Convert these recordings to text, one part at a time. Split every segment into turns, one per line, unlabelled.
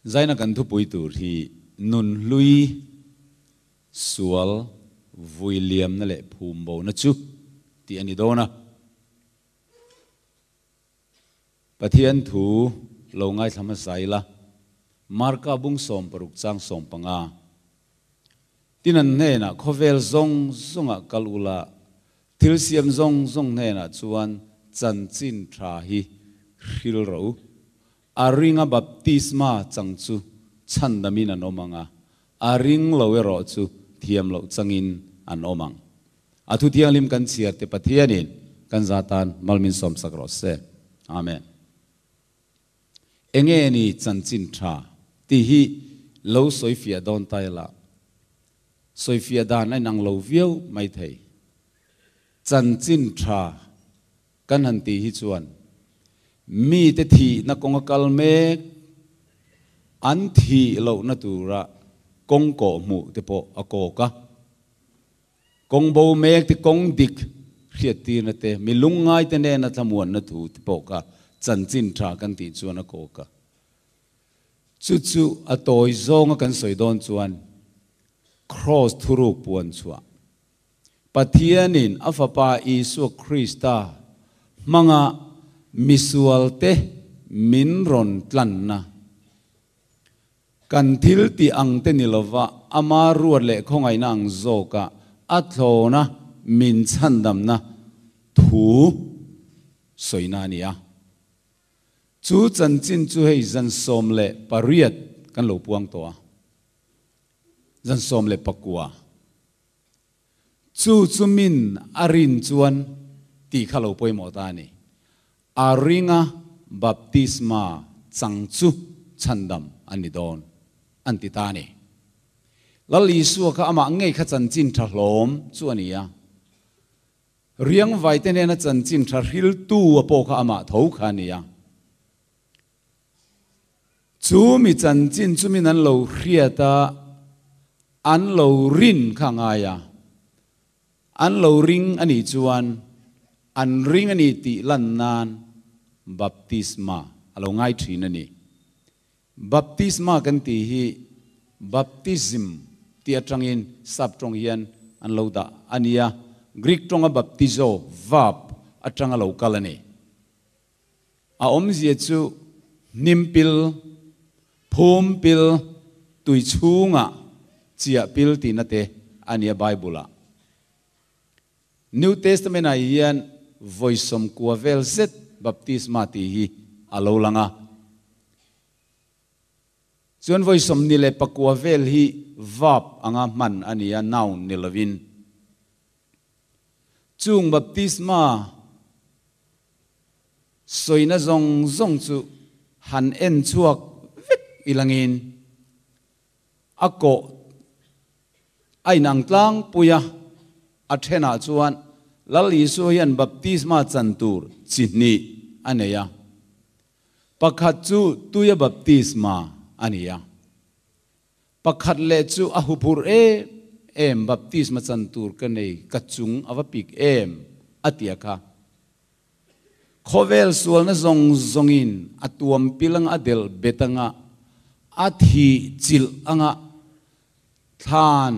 Zaina kan thupui tur hi Nunhlui sual vui liamna leh phum bona chu tih a ni dawn a. Pathian thu lo ngaithla hmasa ila, Marka bung 60 chang 15. Tin an hnenah khawvel zawng zawngah kal ula, thil siam zawng zawng hnenah chuan chanchin tha hi hril ro. A ringa baptisma chang chu chhandamin an awm ang a, a ring lo erawh chu thiam loh changin an awm ang. A thu thianghlim kan chhiar te Pathianin kan za tan malmin sawmsak rawh se. Amen. Enge ni chanchin tha tih hi lo sawifiah dawn ta ila, sawifiah dan a inang lo viau mai thei. Chanchin tha kan han tih hi chuan mite thihna kawnga kal mek, an thih lohna tura kawng kawh hmuh te pawh a kawk a. Kawng bo mek te kawng dik hriattirna te, mi lungngai te nena thlamuanna thu te pawh kha chanchin tha kan tih chuan a kawk a. Chu chu a tawi zawnga kan sawi dawn chuan Kraws thuruk puan chhuah Pathianin a Fapa Isua Krista hmanga misualte min rawn tlanna Kan thil tih ang te ni lova ama ruat leh khawngaihna ang zawka a thlawna min chhandamna thu sawina a ni a. Chu chanchin chu hei zan 18 kan lo puang tawh a, zan 19. Chu chu min a rin chuan tih kha lo pawimawh ta a ni. A ringa baptisma chang chu chhandam a ni dawn an ti ta a ni. Lal Isua kha amah ngei kha chanchin tha hlawm chu a ni a. Riangvai te nena chanchin tha hriltu a pawh kha amah tho kha a ni a. Chu mi chanchin chu min an lo hriat a, an lo rin kha a ngai a. An lo ring a nih chuan an ring a ni tih lan nan baptisma a lo ngai thin a ni. Baptisma kan tih hi baptism tih atangin sap tawng hian an lo dah a nia, Greek tawnga baptizo, verb, atanga lo kal a ni. A awmzia chu hnim pil, phum pil, tui chhungah chiah pil tihna te a nia Bible-ah. New Testament-ah hian vawi 90 vel zet baptisma tih hi a lo lang a. Chuan vawi 29 vel hi verb anga hman a ni a, noun ni lovin. Chung baptisma Sawina zawng zawng chu han en chhuak vek ilangin a kawh a inang tlangpui a, a thenah chuan Lal Isua hian baptisma chan tur chi hnih a nei a, pakhat chu tuia baptisma a ni a, pakhat leh chu a huphurh em em baptisma chan tur ka nei ka chung a va pik em a ti a kha. Khawvel sualna zawng zawngin a tuam pil anga a delh bet anga a thih chilh anga thlan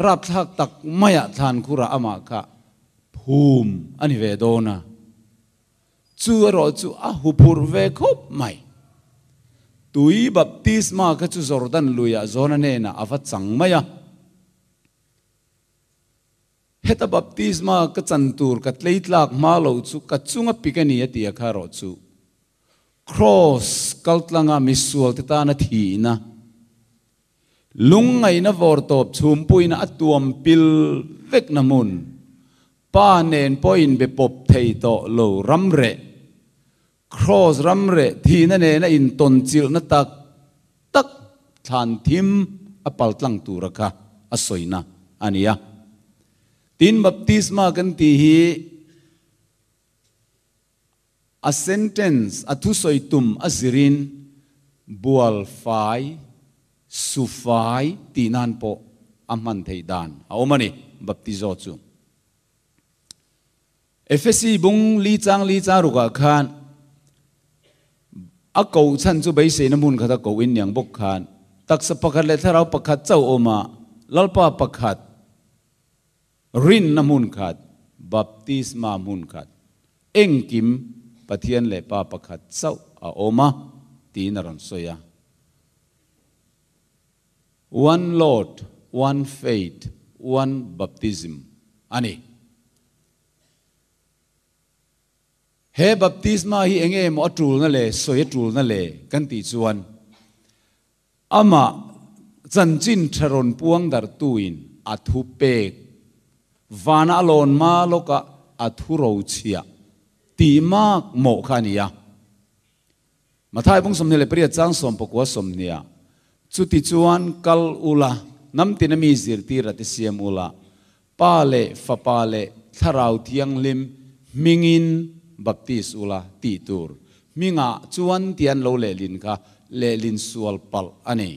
rapthlak tak maiah thlan khurah amah kha phum a ni ve dawn a, chu erawh chu a huphurh ve khawp mai. Tui baptisma kha chu Jordan luiah Jona hnenah a va chang mai a. Heta baptisma ka chan tur ka tleitlak hma lo chu ka chunga pik a ni a ti a kha erawh chu Kraws kaltlanga misual te tana thihna, lungngaihna vawr tawp chhumpuina a tuam pil vekna hmun, Pa nen pawh inbe pawp thei tawh lo ramreh, Kraws ramreh thihna nena intawn chilhna tak tak thlan thim a paltlang tura kha a sawina a ni a. Tin, baptisma kan tih hi a sentence, a thusawi tum a zirin bual fai, su fai tih nan pawh a hman theih dan a awm a ni, baptizo chu. Efesi bung li chang li chang rukah khan A koh chhan chu beiseina hmun khata koh in niang bawk khan taksa pakhat leh thlarau pakhat chauh awm a, Lalpa pakhat, rinna hmun khat, baptisma hmun khat, engkim Pathian leh Pa pakhat chauh a awm a, tiin a rawn sawi a. One Lord, one faith, one baptism a ni. He baptisma hi eng emaw a tulna le sawi a tulna le kan tih chuan amah chanchin tha rawn puang darhtuin a thu pek vana a lawn hma lawka a thu rochhiah tih mak mawh kha a ni a. Mathai bung 28 chang 19 sawmhniah, Chutichuan kal ula, hnam tina mi zirtir a ti siam ula, Pa leh Fapa leh Thlarau Thianghlim hmingin baptis ula tih tur hmingah chuan ti an lo lehlin kha lehlin sual palh a ni.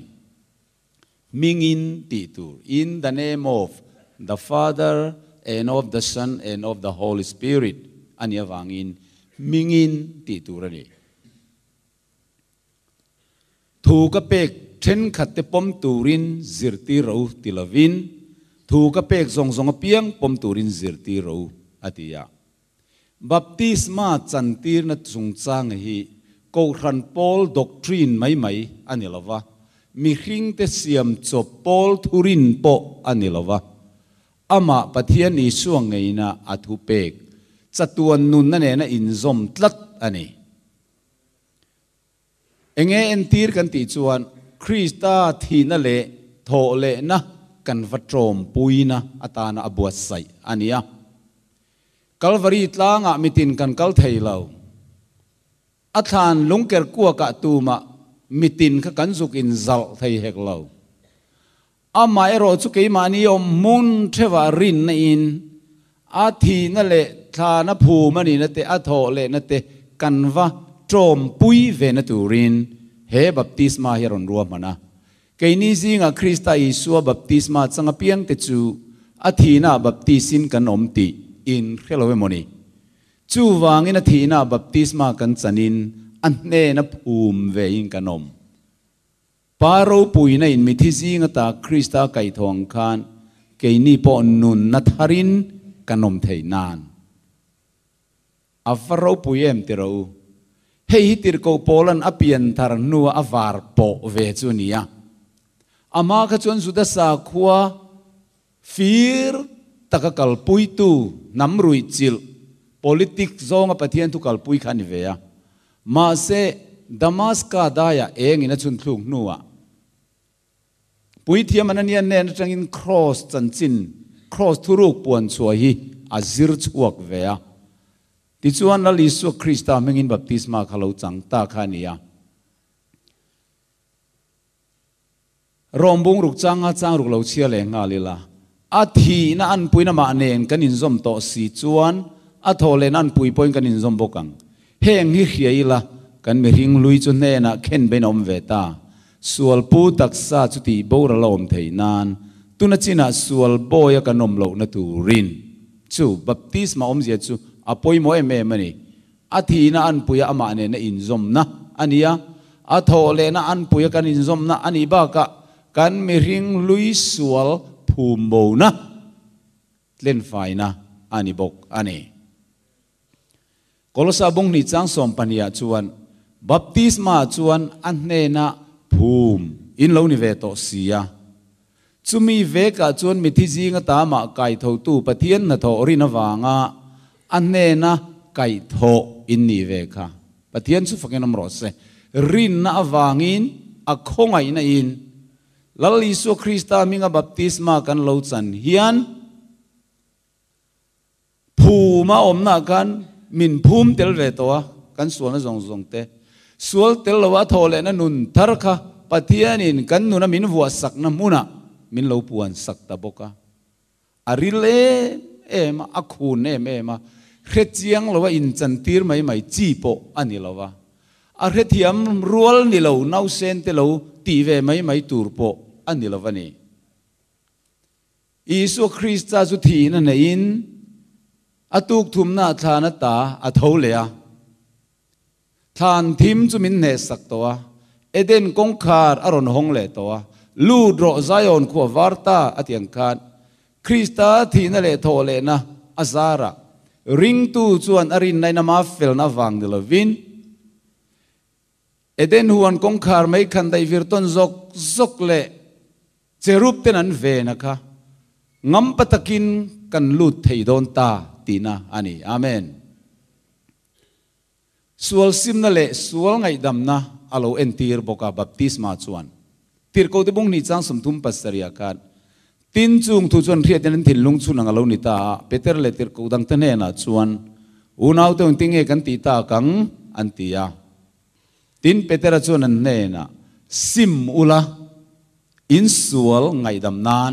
Hmingin tih tur, In the name of the Father and of the Son and of the Holy Spirit a nih avangin hmingin tih tur a ni. Thu ka pek thenkhat te pawm turin zirtir ro ti lovin, thu ka pek zawng zawng apiang pawm turin zirtir ro a ti a. Baptisma chantirna chungchang hi Kohhran pawl doctrine mai mai a ni lo va, mihringte siam chawp pawl thurin pawh a ni lo va. Amah Pathian Isua ngeina a thupek chatuan nunna nena inzawm tlat a ni. Enge entir kan tih chuan Krista thihna leh thawhlehna kan va tawmpuina atana a buatsaih a ni a. Kalvari tlangah mitin kan kal thei lo. A thlan lungker kuakah tumah mitin kha kan zuk inzalh thei hek lo. Amah erawh chu keimahni awm hmun theuhah rinna in a thihna leh thlana phum a nihna te, a thawh lehna te kan va tawmpui ve na turin he baptisma hi a rawn ruahman a. Keini zingah Krista Isua baptisma chang apiangte chu a thihnaah baptisin kan awm tih in hre lo emaw ni? Chuvangin a thihnaah baptisma kan chanin a hnena phum vein kan awm. Pa ropuina in mithi zing ata Krista kaihthawh ang khan keini pawh nunna tharin kan awm theih nan a va ropui em ti rawh u. Hei hi tirhkoh Paula'n a pian thar hnua a var pawh ve chu a ni a. Amah kha chuan Juda sakhua fir taka kalpuitu hnam ruih chilh politics zawnga Pathian thu kalpui kha a ni ve a. Mahse, Damaska daiah engin a chhunthluk hnuah Puithiam Anania nen atangin Kraws chanchin, Kraws thuruk puan chhuah hi a zir chhuak ve a. Tichuan, Lal Isua Krista hmingin baptisma kha lo chang ta kha a ni a. Rawng bung ruk changa chang ruk lo chhia leh nghal ila, a thihna anpuina mah nen kan inzawm tawh si chuan a thaw lehna anpui pawhin kan inzawm bawk ang. Heng hi hria ila, kan mihring lui chu hnenah khen bein a awm ve ta. Sual pu taksa chu tih boral a awm theih nan, tuna chinah sual bawia kan awm lohna turin chu baptisma awmzia chu a pawimawh em em a ni. A thihna anpuia amah nena inzawmna a ni a, a thawh lehna anpuia kan inzawmna a nih bakah kan mihring hlui sual phum bona tlenfaina a ni bawk a ni. Kolosa bung hnih chang 12 ah chuan baptisma chuan a hnena phum in lo ni ve tawh si a. Chumi vekah chuan mithi zinga tamah kaithotu Pathian hnathawh rin avanga a hnena kaihthawh in nih ve kha Pathian chu fakin awm rawh se. Rinna avangin a khawngaihna in Lal Isua Krista hminga baptisma kan lo chan hian Phuma awmnaah khan min phum tel ve tawh a, kan sualna zawng zawng te. Sual tel loa a thawh lehna nun thar kha Pathianin kan nuna min vuah sakna hmunah min lo puan sak ta bawk a. A ril em em a, a khun em em a, hre chiang loa inchantir mai mai chi pawh a ni lo va. A hrethiam rual ni lo nausen te lo tih ve mai mai tur pawh a ni lo va ni. Isua Krista chu thihna neiin a tuk thumna thlan ata a tho leh a. Thlan thim chu min hnehsak tawh a, Eden kawngkhar a rawn hawng leh tawh a, Lut rawh Zion khua var ta a ti ang khan Krista thihna leh thawh lehna a zarah ringtu chuan a rinnain ama felna avang ni lovin Eden huan kawngkhar mai khan daih vir tawn zawk zawk leh cherub ten an ven a kha ngampa takin kan lut thei dawn ta tihna a ni. Amen. Sual simna leh sual ngaihdamna a lo entir bawk a, baptisma chuan. Tirhkohte bung hnih chang 37 ah khan, Tin, chung thu chuan hriatin an thinlung chhun ang a lo ni ta a, Peter leh tirhkoh dangte hnenah chuan, Unaute engtin nge kan tih tak ang? an ti a. Tin, Petera chuan an hnenah, Sim ula, in sual ngaihdam nan.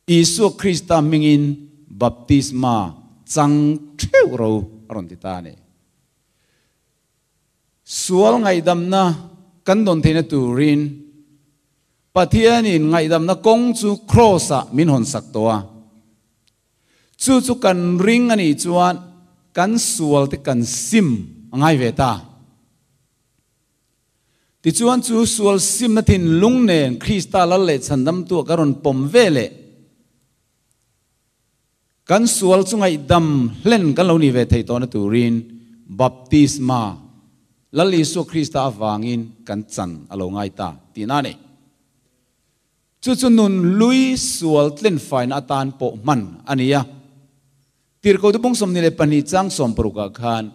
Isua Krista hmingin baptisma chang theuh ro a rawn ti ta a ni. Sual ngaihdamna kan dawn theihna turin Pathianin ngaihdamna kawng chu Kraws-ah min hawnsak tawh a. Chu chu kan ring a nih chuan kan sualte kan sim a ngai ve ta. Tichuan chu sual simna thinlung nen Krista lal leh chhandamtu a ka rawn pawm ve leh kan sual chu ngaihdam hlen kan lo ni ve thei tawhna turin baptisma Lal Isua Krista avangin kan chan a lo ngai ta tihna a ni. Chu chu nun hlui sual tlenfaina atan pawh hman a ni a. Tirhkohte bung 22 chang 60 ah khan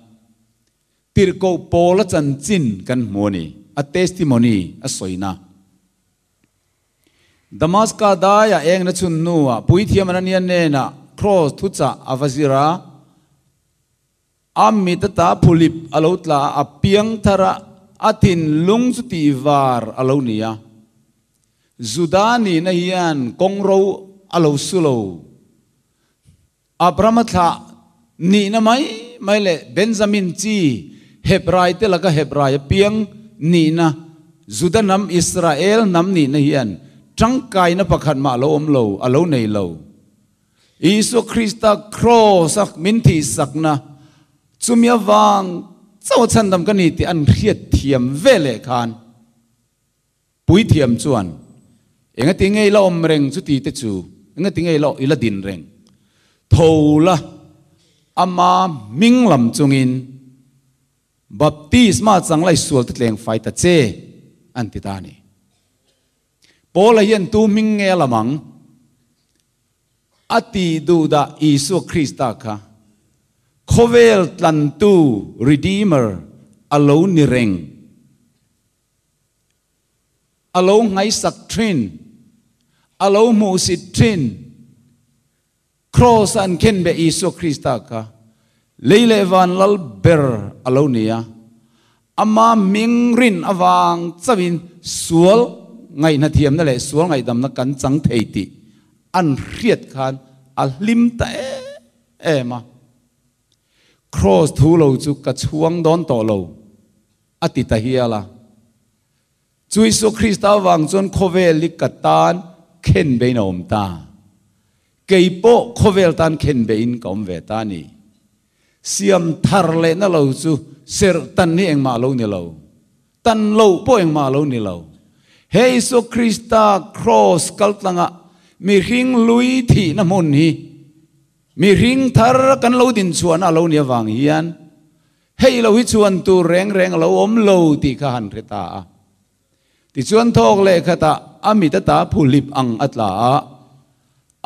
Tirhkoh Paula chanchin kan hmu a ni, a testimony a sawina. Damaska daia engna chhun hnuah puithiam Anania hnenah Kraws thuchah a va zir a, a mit ata phulip a lo tla a, a piang thar a, a thinlung chu tihvar a lo ni a. Juda nihna hian kawngro a lo su lo. Abrahama thlah nihna mai mai leh Benjamin chi Hebrai te laka Hebrai apiang nihna, Juda hnam Israel hnam nihna hian tangkaina pakhat mah a lo awm lo, a lo nei lo. Isua Krista Kraws a min thihsakna chumi avang chauh a chhandam ka ni tih an hriatthiam ve leh khan Puithiam chuan, Engati nge i la awm reng chuti te chu? Engati nge i la din reng? Tho la, ama hming lam chungin baptisma chang lai sual te tleng fai ta che, an ti ta a ni. Paula hian tu hming nge a lam ang? A ti duhdah Isua Krista kha khawvel tlantu, Redeemer, a lo ni reng. A lo ngaihsak thin, a lo hmuhsit thin. Kraws a an khenbeh Isua Krista kha lei leh van lal ber a lo ni a, ama hming rin avang chauhin sual ngaihnathiamna leh sual ngaihdamna kan chang thei tih an hriat khan a hlim ta em em a. Kraws thu lo chu ka chhuang dawn tawh lo. A ti ta hial a. Chu Isua Krista avang chuan khawvel hi ka tan khen bein a awm ta. Kei pawh khawvel tan khen bein ka awm ve ta a ni. Siam thar lehna lo chu serh tan hi engmah lo ni lo. Tan loh pawh engmah lo ni lo. He Isua Krista kraws kaltlanga mihring hlui thihna hmun hi mihring thar kan lo dinchhuahna a lo ni avang hian Hei lo hi chuan tur reng reng a lo awm lo tih kha han hre ta a. Tichuan thawk leh khatah a mit ata phuhlip ang a tla a,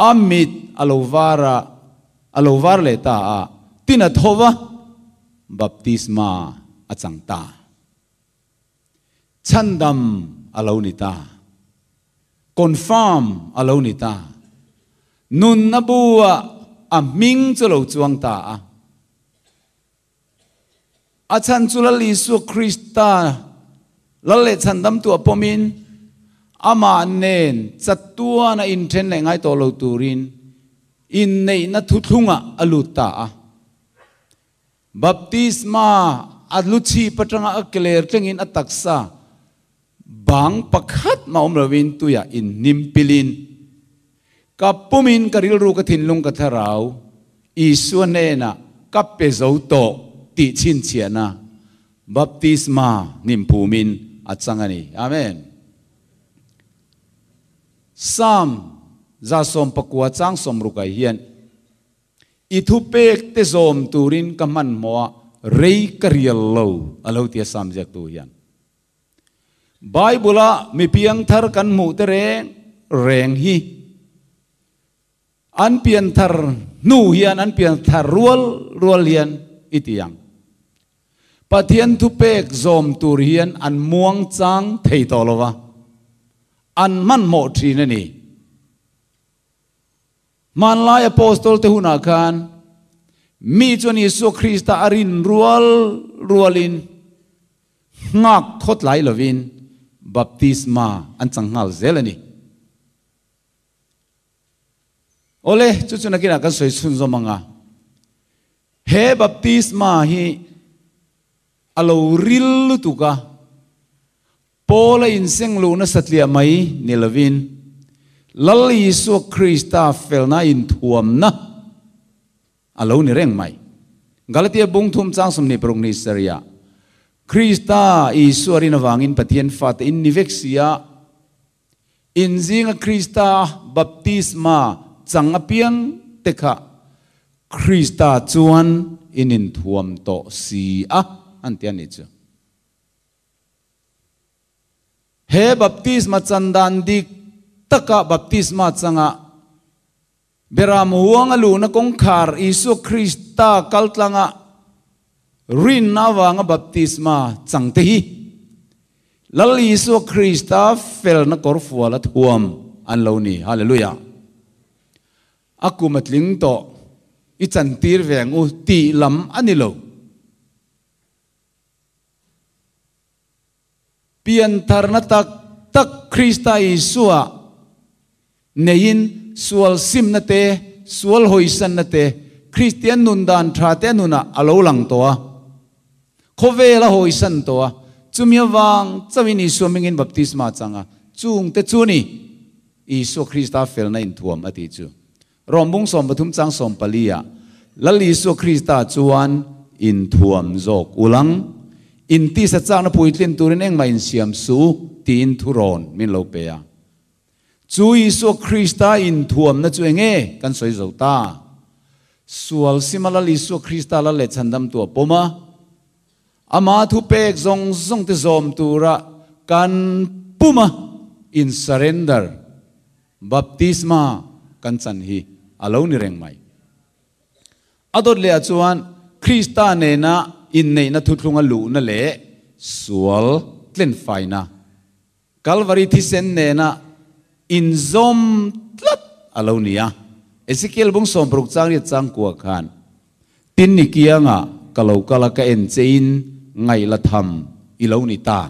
a mit a lo var a, a lo var leh ta a, tin a tho va, baptisma a chang ta. Chhandam a lo ni ta. Confirm a lo ni ta. Nunna bu-ah a hming chu lo chuang ta a. A chhan chu Lal Isua Krista Lal leh Chhandamtu a pawmin amah nen chatuan a inthen leh ngai tawh lo turin inneihna thuthlungah a lut ta a. Baptisma a lu chhip atanga a keler tlengin a taksa bang pakhat mah awm lovin tuiah inhnim pilin Ka pumin ka rilru ka thinlung ka thlarau Isua hnenah ka pe zo tawh tih chhinchhiahna baptisma hnim phumin a chang a ni. Amen. Psalm 119 chang 60 ah hian I thupek te zawm turin ka hmanhmawh a, rei ka rial lo a lo ti a Psalm ziaktu hian. Bible-a mi piangthar kan hmuh te reng reng hi an pianthar hnu hian an pianthar rual rual hian i ti ang. Pathian thupek zawm tur hian an muang chang thei tawh lo va, an hmanhmawh thin a ni. Hmanlai Apostol te hunah khan mi chuan Isua Krista a rin rual rualin nghak khawtlai lovin baptisma an chang nghal zel a ni. Awle, chu chu nakinah kan sawi chhunzawm ang a. He baptisma hi a lo ril lutuk a, Paul a inseng luh nasa tliah mai ni lovin, Lal Isua Krista felna inthuamna a lo ni reng mai. Galatia bung thum chang 26 ni sarih ah, Krista Isua rin avangin Pathian fate in ni vek si a, in zinga Krista baptisma chang apiang te kha Krista chuan in inthuam tawh si a, an ti a nih chu. He baptisma chan dan dik taka baptisma changa Beram huanga luhna kawngkhar Isua Krista kaltlanga rinna avanga baptisma chang te hi Lal Isua Krista felna kawrfual a thuam an lo ni. Hallelujah! A kum a tling tawh i chantir ve ang u tih lam a ni lo. Piantharna tak tak Krista Isua neiin sual simna te, sual hawisanna te, Kristian nun dan tha te a nunah a lo lang tawh a, khawvel a hawisan tawh a, chumi avang chauhin Isua hmingin baptisma a chang a, chungte chu ni Isua Krista felna inthuam a tih chu. Rom bung 13 chang 14 ah Lal Isua Krista chuan inthuam zawk ulang, intisa chakna puitlin turin engmah insiam su tiin thurawn min lo pe a. Chu Isua Krista inthuamna chu enge kan sawi zo ta? Sual sima Lal Isua Krista lal leh chhandamtu a pawm a, ama thupek zawng zawng te zawm tura kan puma in surrender Baptisma kan chan hi a lo ni reng mai. A dawt leh ah chuan Krista nena inneihna thuthlunga luhna leh sual tlenfaina, Kalvari thisen nena inzawm tlat a lo ni a. Ezekiel bung 60 chang riat chang kua khan, Tin ni kianga ka lo kal a ka en chein ngaih la tham i lo ni ta.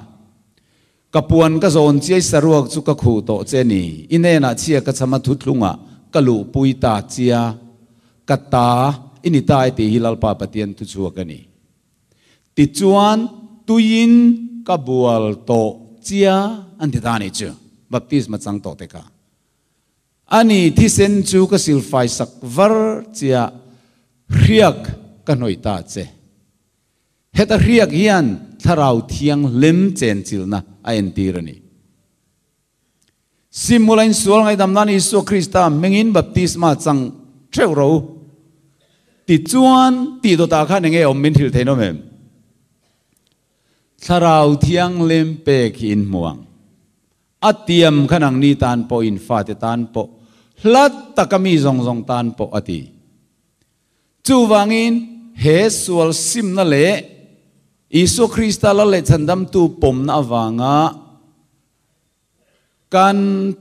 Ka puan ka zawn chiai saruak chu ka khuh tawh che ni. I hnenah chhia ka chham a thuthlungah ka luhpui ta chia. Ka ta i ni ta e tih hi Lalpa Pathian thuchhuak a ni. Tichuan tuiin ka bual tawh chia an ti ta a nih chu. Baptisma chang tawh te kha. Ani thisen chu ka silfai sak var chia hriak ka hnawih ta che. Heta hriak hian Thlarau Thianghlim chenchilhna a entir a ni. Simula insual ngaihdam nan Isua Krista hmingin baptisma chang theuh ro tichuan tih dawtah khan enge awm min hrilh theih nawm em? Thlarau Thianghlim pek hi in hmu ang. A tiam khan ang ni tan pawh in fate tan pawh hla taka mi zawng zawng tan pawh a ti. Chuvangin, he sual simna leh Isua Krista Lal leh Chhandamtu pawmna avanga kan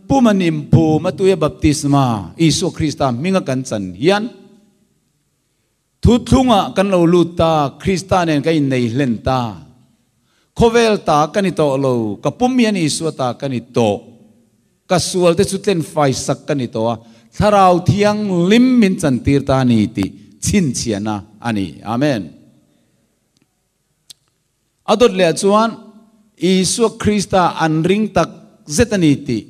pum an inphum a tuia baptisma Isua Krista hminga kan chan hian thuthlungah kan lo lut ta, Krista nen kan innei hlen ta. Khawvel ta ka ni tawh lo, ka pum hian Isua ta ka ni tawh. Ka sual te chu tlen fai sak ka ni tawh a, Thlarau Thianghlim min chantir ta a ni tih chhinchhiahna a ni. Amen. A dawt leh ah chuan Isua Krista an ring tak zet a ni tih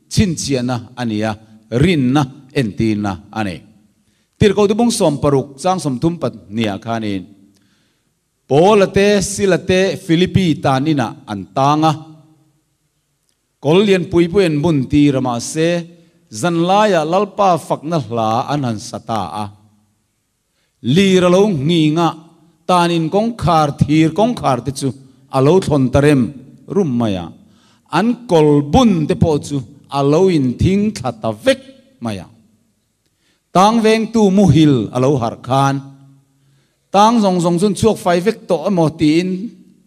chhinchhiahna a ni a, rinna entirna a ni. Tirhkoh Tubung 60 chang 32 ah khanin. Paula te, Sila te Philippi tan inah an tang a. Kawl lian pui pui an bun tir a mahse zanlaiah Lalpa fakna hla an han sa ta a. Lir a lo nghing a, tanin kawngkhar thir kawngkhar te chu a lo thlawn ta rem rum mai a, an kawl bun te pawh chu a lo inthing thla ta vek mai a. Tang vengtu muhil a lo harh khan, Tang zawng zawng chuan chhuak fai vek tawh emaw tiin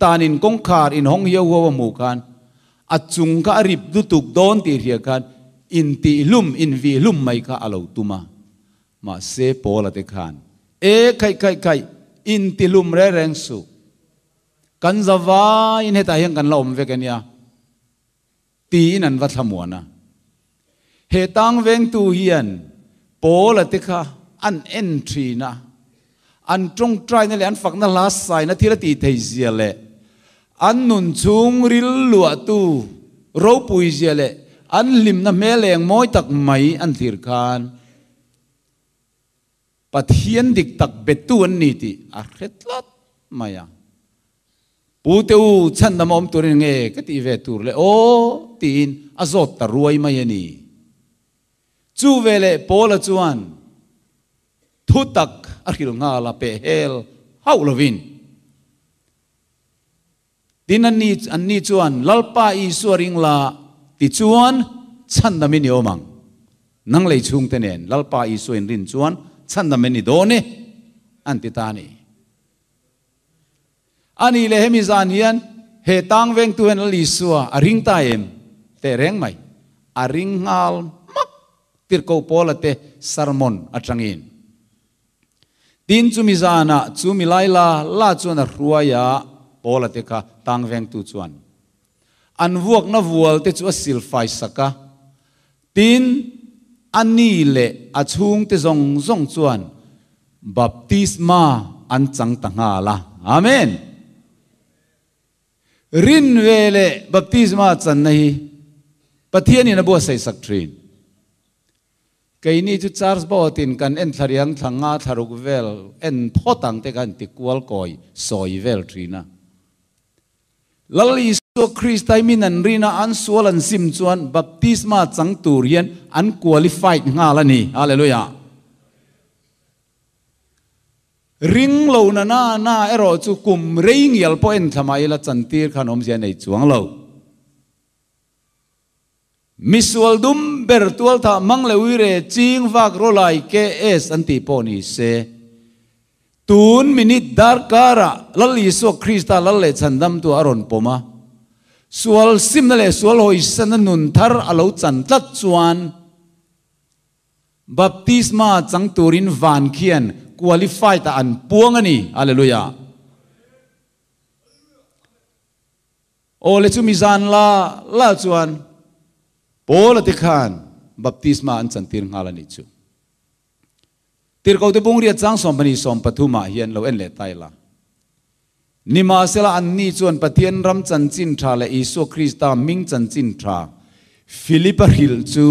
tanin kawngkhar inhawng hiau huau a hmuh khan a chung kha a rip lutuk dawn tih hria khan intihhlum, invihhlum mai kha a lo tum a. Mahse Paula te khan, E khaih khaih khaih, intihlum reng reng suh. Kan za vaiin hetah hian kan la awm vek ania. Tiin an va thlamuan a. He tang vengtu hian Paula te kha an en thin a, an tawngtaina leh an fakna hla saina thil a tih thei zia leh an nun chhung ril luahtu ropui zia leh an hlimna hmel eng mawi tak mai an thlir khan Pathian dik tak bettu an ni tih a hre tlat mai a. Pu te u, chhandam a awm turin nge ka tih ve tur le aw? tiin a zawt ta ruai mai a ni. Chu veleh Paula chuan thutak a hrilh nghal a, pehhel hauh lovin. Tin, anni anni chuan, Lalpa Isua ring la, tichuan chhandamin i awm ang. Nang lei chhungte nen Lalpa Isua in rin chuan chhandamin i dawn e, an ti ta a ni. A nih leh hemi zan hian he tang vengtu hian Lal Isua a ring ta em? Teh reng mai. A ring nghal hmak Tirhkoh Paula te sermon atangin. Tin, chumi zanah chu mi lai la la chuan a hruai a, Paula te kha tang vengtu chuan an vuakna vual te chu a silfai sak a. Tin, a ni leh a chhungte zawng zawng chuan baptisma an chang ta nghal a. Amen! Rin ve leh baptisma channa hi Pathianin a buatsaih sak thin. Keini chu Charles Boat-in kan en thla riang thla nga thla ruk vel en phawt ang te khan ti kual kawi sawi vel thin a. Lal Isua Krista hi min an rin a, an sual an sim chuan baptisma chang tur hian an qualified nghal a ni. Hallelujah! Ring lo na na na erawh chu kum rei ngial pawh en thla mah ila chantir khan awmzia nei chuang lo. Misual dum ber tualthah mang leh uire ching vak rawlai KS an tih pawh ni se, tun minute darkarah Lal Isua Krista Lal leh Chhandamtu a rawn pawm a, sual simna leh sual hawisana nun thar a lo chan tlat chuan Baptisma chang turin van khian qualified ah an puang a ni. Hallelujah. Aw le chumi zan la la chuan Paula te khan baptisma an chantir nghal a nih chu. Tirhkohte Bungriat chang 12 13 ah hian lo en leh ta ila. Nimahsela anni chuan Pathian ram chanchin tha leh Isua Krista hming chanchin tha Philipa hrilh chu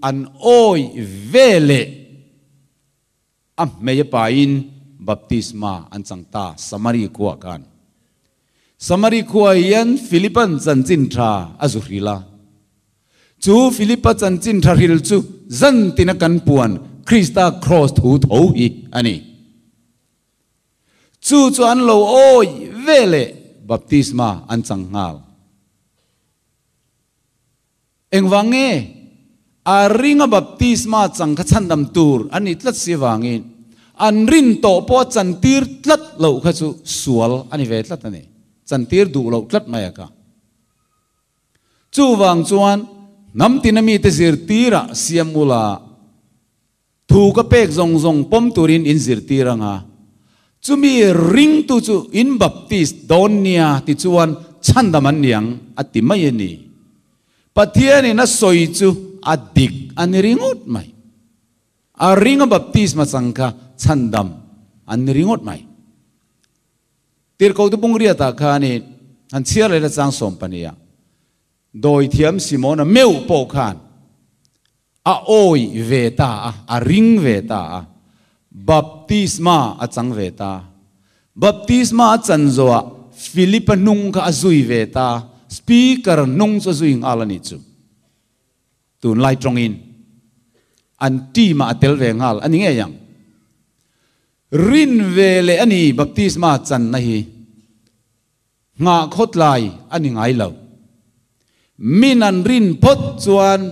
an awih ve leh. A hmei a pain baptisma an chang ta Samari khuaah khan. Samari khuaah hian Philipa'n chanchin tha a zu hril a. Chu Philipa chanchin tha hril chu zan tina kan puan Krista kraws thu tho hi a ni. Chu chu an lo awih ve leh baptisma an chang nghal. Engvang nge? A ringa baptisma chang kha chhandam tur a ni tlat si avangin an rin tawh pawh a chantir tlat loh kha chu sual a ni ve tlat a ni. Chantir duh loh tlat mai a kha. Chuvang chuan hnam tina mite zirtirah siam ula Thu ka pek zawng zawng pawm turin in zirtir anga, chumi ringtu chu in baptist dawn nia ti chuan chhandam an ni ang a ti mai a ni. Pathianin a sawi chu a dik a ni ringawt mai. A ringa baptisma chang kha chhandam an ni ringawt mai. Tirhkohtu Bungriatah khanin han chhiar leh la chang 12 ah. Dawithiam Simona meuh pawh khan a awih ve ta a, a ring ve ta a, baptisma a chang ve ta. Baptisma a chan zawhah Philip-a hnung kha a zui ve ta, speaker hnung chu a zui nghal a nih chu. Tunlai tawngin an team ah a tel ve nghal a ni ngei ang. Rin ve leh a ni baptisma channa hi nghah khawtlai a ni ngai lo. Min an rin phawt chuan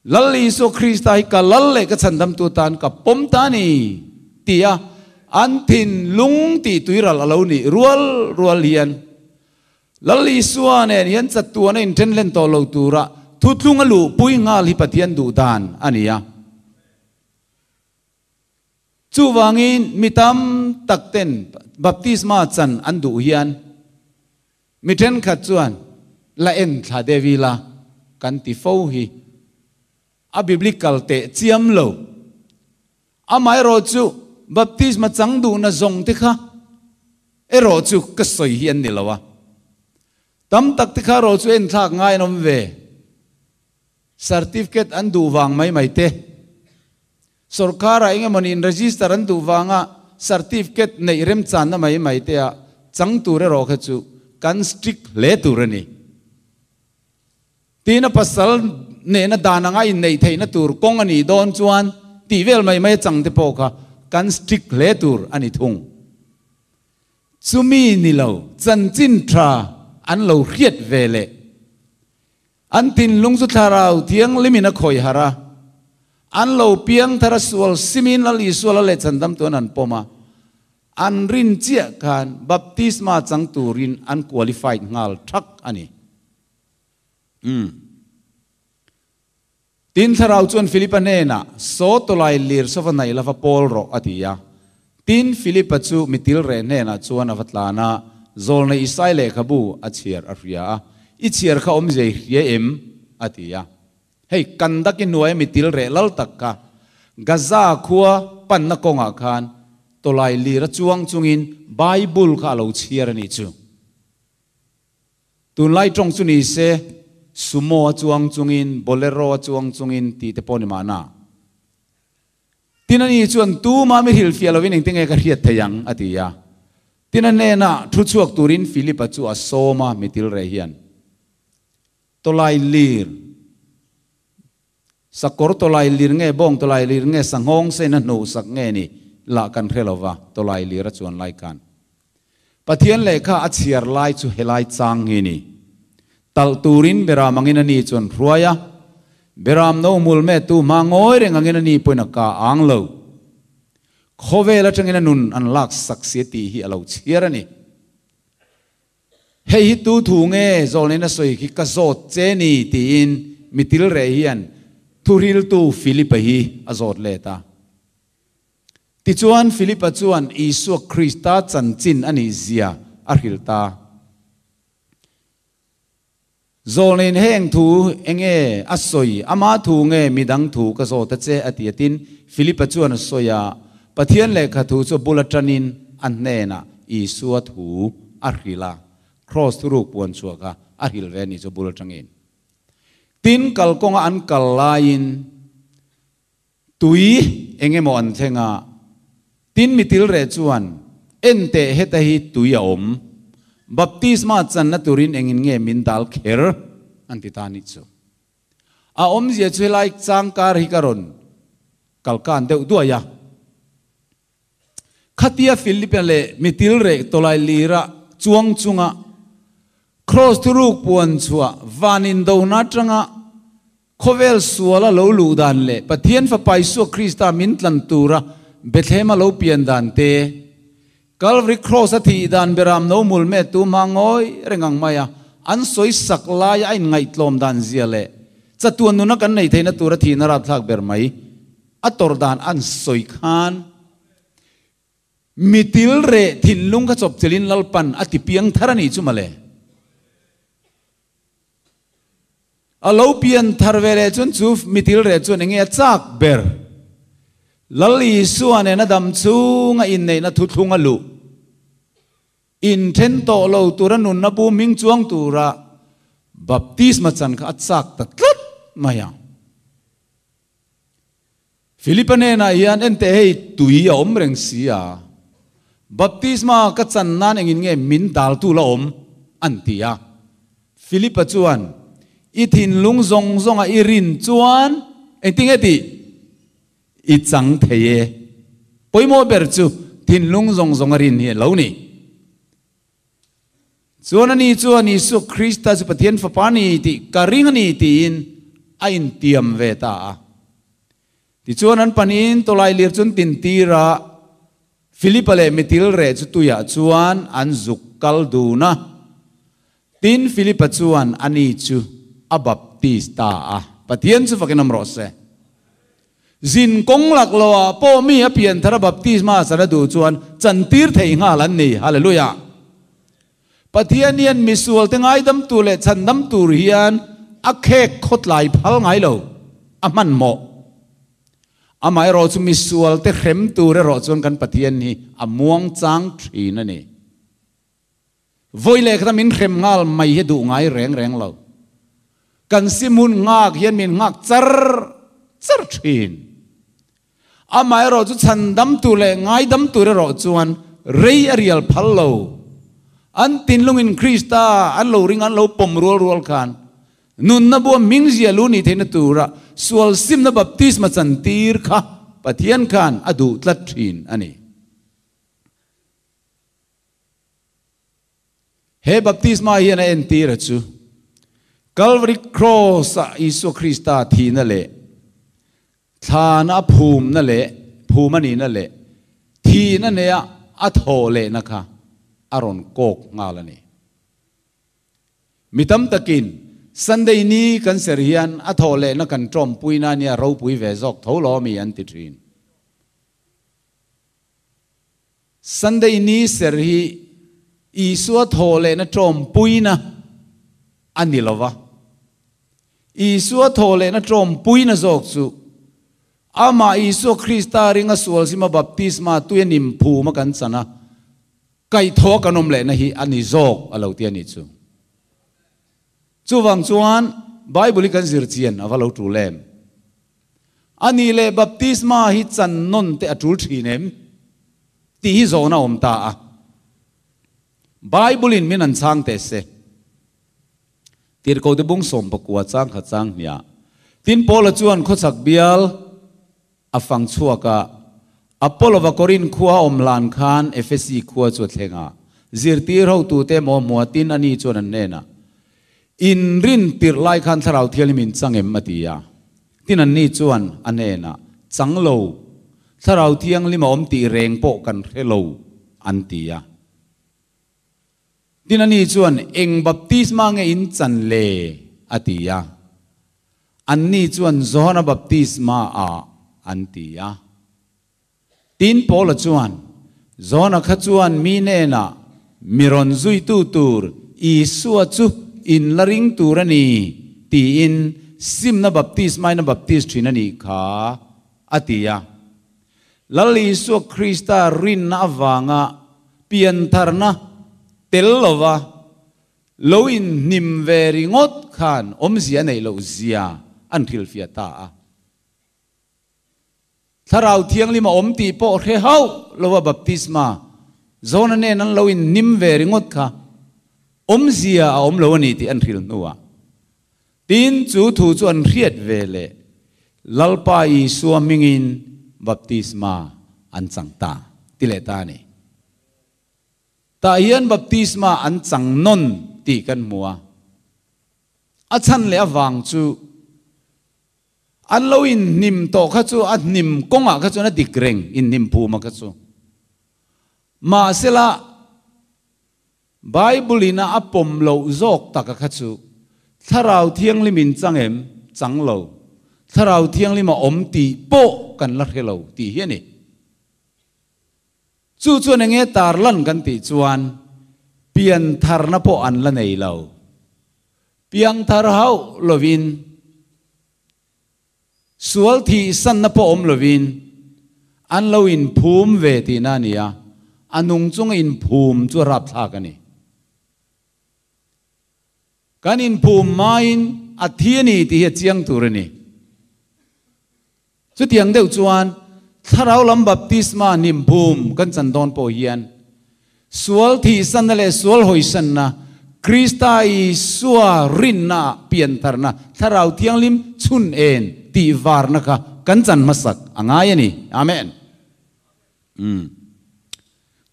Lal Isua Krista hi ka lal leh ka chhandamtu tan ka pawm ta a ni tia an thinlung tih tuiral a lo nih rual rual hian Lal Isua nen hian chatuan a inthen hlen tawh lo tura thuthlung a luhpui nghal hi Pathian duh dan a ni a. Chuvangin mi tam tak ten baptisma chan an duh hian mi thenkhat chuan la en thla deuh ila kan ti fo hi a biblical teh chiam lo. Amaherawhchu, baptisma chang duhna zawng te kha erawh chu ka sawi hi an ni lo a. Tam tak te kha erawh chu enthlak ngai an awm ve. Certificate an duh vang mai mai te. Sorkar-ah eng emawni in register an duh vanga certificate neih remchanna mai mai te ah chang tur erawh kha chu kan strict hle tur a ni. Tiin a pasal nena dan anga inneih theihna tur kawng a nih dawn chuan tih vel mai mai a chang te pawh kha kan strict hle tur a ni thung. Chumi ni lo chanchin tha an lo hriat ve leh an thinlung chu thlarau thianghlimin a khawih harh a, an lo piang thar a sual simin Lal Isua la leh chhandam tuan an pawm a, an rin chiah khan baptisma chang turin an qualified nghal thak a ni. Umm. Tin, Thlarau chuan Philipa hnenah, Saw tawlai lir saw va naih la va pawl rawh, a ti a. Tin, Philipa chu mitil reh hnenah chuan a va tlan a, Zawlnei Isai lehkhabu a chhiar a hria a, I chhiar kha awmzia i hria em? a ti a. Hei, Kandaki hnuaia mitil reh lal tak kha Gaza khua panna kawngah khan tawlai lir a chuang chungin Bible kha a lo chhiar a nih chu. Tunlai tawng chu ni se, Sumo a chuang chungin, Bolero a chuang chungin tih te pawh ni mahna. Tin ani chuan tuma mi hrilhfiah lovin engtin nge ka hriat thei ang? a ti a. Tin a hnenah thu chhuak turin Philip-a chu a sawm a, mitil reh hian tawlai lir, sakawr tawlai lir nge, bawng tawlai lir nge, sanghawng sen a hnuhsak nge ni lah kan hre lova, tawlai lir a chuan lai khan. Pathian lehkha a chhiar lai chu helai chang hi ni. Talh turin Beram angin a ni chuan hruai a, Beram no mul mettu hma ngawi reng angin a ni pawhin a ka ang lo. Khawvel atangin a nun an lak sak si tih hi a lo chhiar a ni. Hei hi tu thu nge zawlnein a sawi khi ka zawt che ni tiin mitil reh hian thuhriltu Philip-a hi a zawt let a. Tichuan, Philipa chuan Isua Krista chanchin a nih zia a hrilh ta. Zawlnein heng thu enge a sawi, ama thu nge midang thu ka zawt a che a ti a tin Philipa chuan a sawi a, Pathian lehkha thu chu a bul atanin a hnenah Isua thu a hrilh a, Kraws thuruk puan chhuah kha a hrilh ve a nih chu a bul atangin. Tin, kalkawnga an kal laiin Tui eng emaw an thleng a, tin mitil reh chuan, En teh heta hi tui a awm, baptisma channa turin engin nge min dal kher? an ti ta nih chu. A awmzia chu helai changkar hi ka rawn kalkan deuh duai a. Khatia Philipa leh mitil reh tawlai lira chuang chunga Kraws thuruk puan chhuah van indona atanga khawvel suala lo luh dan leh Pathian Fapa Isua Krista min tlan tura Bethlehem-a lo pian dan te, Calvary Cross a thih dan beram no mul mettu hma ngawi reng ang maia an sawi sak laia a inngaihtlawm dan zia leh chatuan nuna kan nei theihna tura thihna rapthlak ber mai A tawrh dan an sawi khan mitil reh thinlung kha chawpchelin Lalpan a ti piang thar a nih chu mawle. A lo pian thar ve leh chuan chu mitil reh chuan enge a chak ber? Lal Isua nena dam chunga inneihna thuthlung a luh. Inthen tawh lo tura nunna bu hming chuang tura baptisma chan kha a chak ta tlat mai ang. Philipa hnenah hian, Enteh hei, tui a awm reng si a. Baptisma ka chan nan engin nge min daltu la awm? an ti a. Philipa chuan, I thinlung zawng zawnga i rin chuan engtin nge tih i chang thei e. Pawimawh ber chu thinlung zawng zawnga rin hi a lo ni. Chuan ani chuan Isua Krista chu Pathian Fapa a ni tih ka ring a ni tiin a intiam ve ta a. Tichuan an pahnihin tawlai lir chu an tintir a, Philipa leh mitil reh chu tuiah chuan an zuk kal dun a. Tin, Philipa chuan ani chu a baptis ta a. Pathian chu fakin awm rawh se. Zin kawng lak lo ah pawh mi a pian thar a baptisma chan a duh chuan chantir thei nghal an ni. Hallelujah! Pathian hian misual te ngaidam tur leh chhandam tur hian a khek khawtlai phal ngai lo, a hmanhmawh. Amaherawh chu misual te hrem tur erawh chuan kan Pathian hi a muang chang thin a ni. Vawi leh khata min hrem nghal mai hi duh ngai reng reng lo. Kan sim hun nghak hian min nghak char char thin. Amaherawh chu chhandam tur leh ngaidam tur erawh chuan rei a rial phal lo. An tinlungin Krista an lo ring an lo pawm rual rual khan nunna bua hmingzia lu nih theihna tura sual simna baptisma chantir kha Pathian khan a duh tlat thin a ni. He baptisma hian a entir a chu Calvary Cross-a Isua Krista thihna leh thlana a phumna leh phum a nihna leh thihna neia a thawh lehna kha a rawn kawk nghal a ni. Mi tam takin Sunday ni kan ser hian a thawh lehna kan tawmpuina nia ropui ve zawk tho lo ami an ti thin. Sunday ni ser hi Isua thaw lehna tawmpuina a ni lo va. Isua thaw lehna tawmpuina zawk chu Amah Isua Krista ringa sualzima baptisma tuia nimphuma kan chan a, kaihthawh kan awm lehna hi a ni zawk a lo ti a nih chu. Chuvang chuan Bible hi kan zir chian a va lo tul em? A nih leh baptisma hi chan nawn te a tul thin em? Tih hi zawhna a awm ta a. Bible in min an chhang teh se. Tirhkoh te bung 19 chang khat chang hniah. Tin Paula chuan khawchhak bial a fang chhuak a, Apollo-va Korinth khua a awm hlan khan Efesi khua chu a thleng a. Zirtir hotute emaw hmuatin ani chuan an hnenah, In rin tirh lai khan Thlarau Thianghlim in chang em? a ti a. Tin anni chuan a hnenah, Chang lo, Thlarau Thianghlim a awm tih reng pawh kan hre lo, an ti a. Tin ani chuan, Eng baptisma nge in chan le? a ti a. Anni chuan, Johana baptisma ah, an ti a. Tin Paula chuan, Johana kha chuan mi hnenah, Mi rawn zuitu tur Isua chu in la ring tur a ni, tiin simna baptismain a baptis thin a nih kha, a ti a. Lal Isua Krista rinna avanga piantharna tel lova lo inhnim ve ringawt khan awmzia a neih loh zia an hrilhfiah ta a. Thlarau Thianghlim a awm tih pawh hre hauh lova baptisma Jona nen an lo inhnim ve ringawt kha awmzia a awm lo a ni tih an hrilh hnuah Tin, chu thu chu an hriat ve leh Lalpa Isua hmingin baptisma an chang ta, ti leh ta a ni. Tah hian baptisma an chang nawn tih kan hmu a. A chhan leh avang chu an lo inhnim tawh kha chu a hnim kawngah kha chuan a dik reng inhnim phuma kha chu. Mahsela, Bible in a a pawm loh zawk taka kha chu Thlarau Thianghlim in chang em? Chang lo. Thlarau Thianghlim a awm tih pawh kan la hre lo tih hi a ni. Chu chuan enge tarlan kan tih chuan piantharna pawh an la nei lo. Piangthar hauh lovin Sual thihsanna pawh awm lovin an lo inphum ve tihna a ni a, a nung chunga inphum chu a rapthlak a ni. Kan inphum hmain a thi a ni tih hi a chiang tur a ni. Chutiang deuh chuan Thlarau lam baptisma nimphum kan chan dawn pawh hian, Sual thihsanna leh sual hawisanna, Krista Isua rinna piantharna, Thlarau Thianghlim chhun en tih varna kha kan chan hmasak a ngai a ni. Amen. Umm.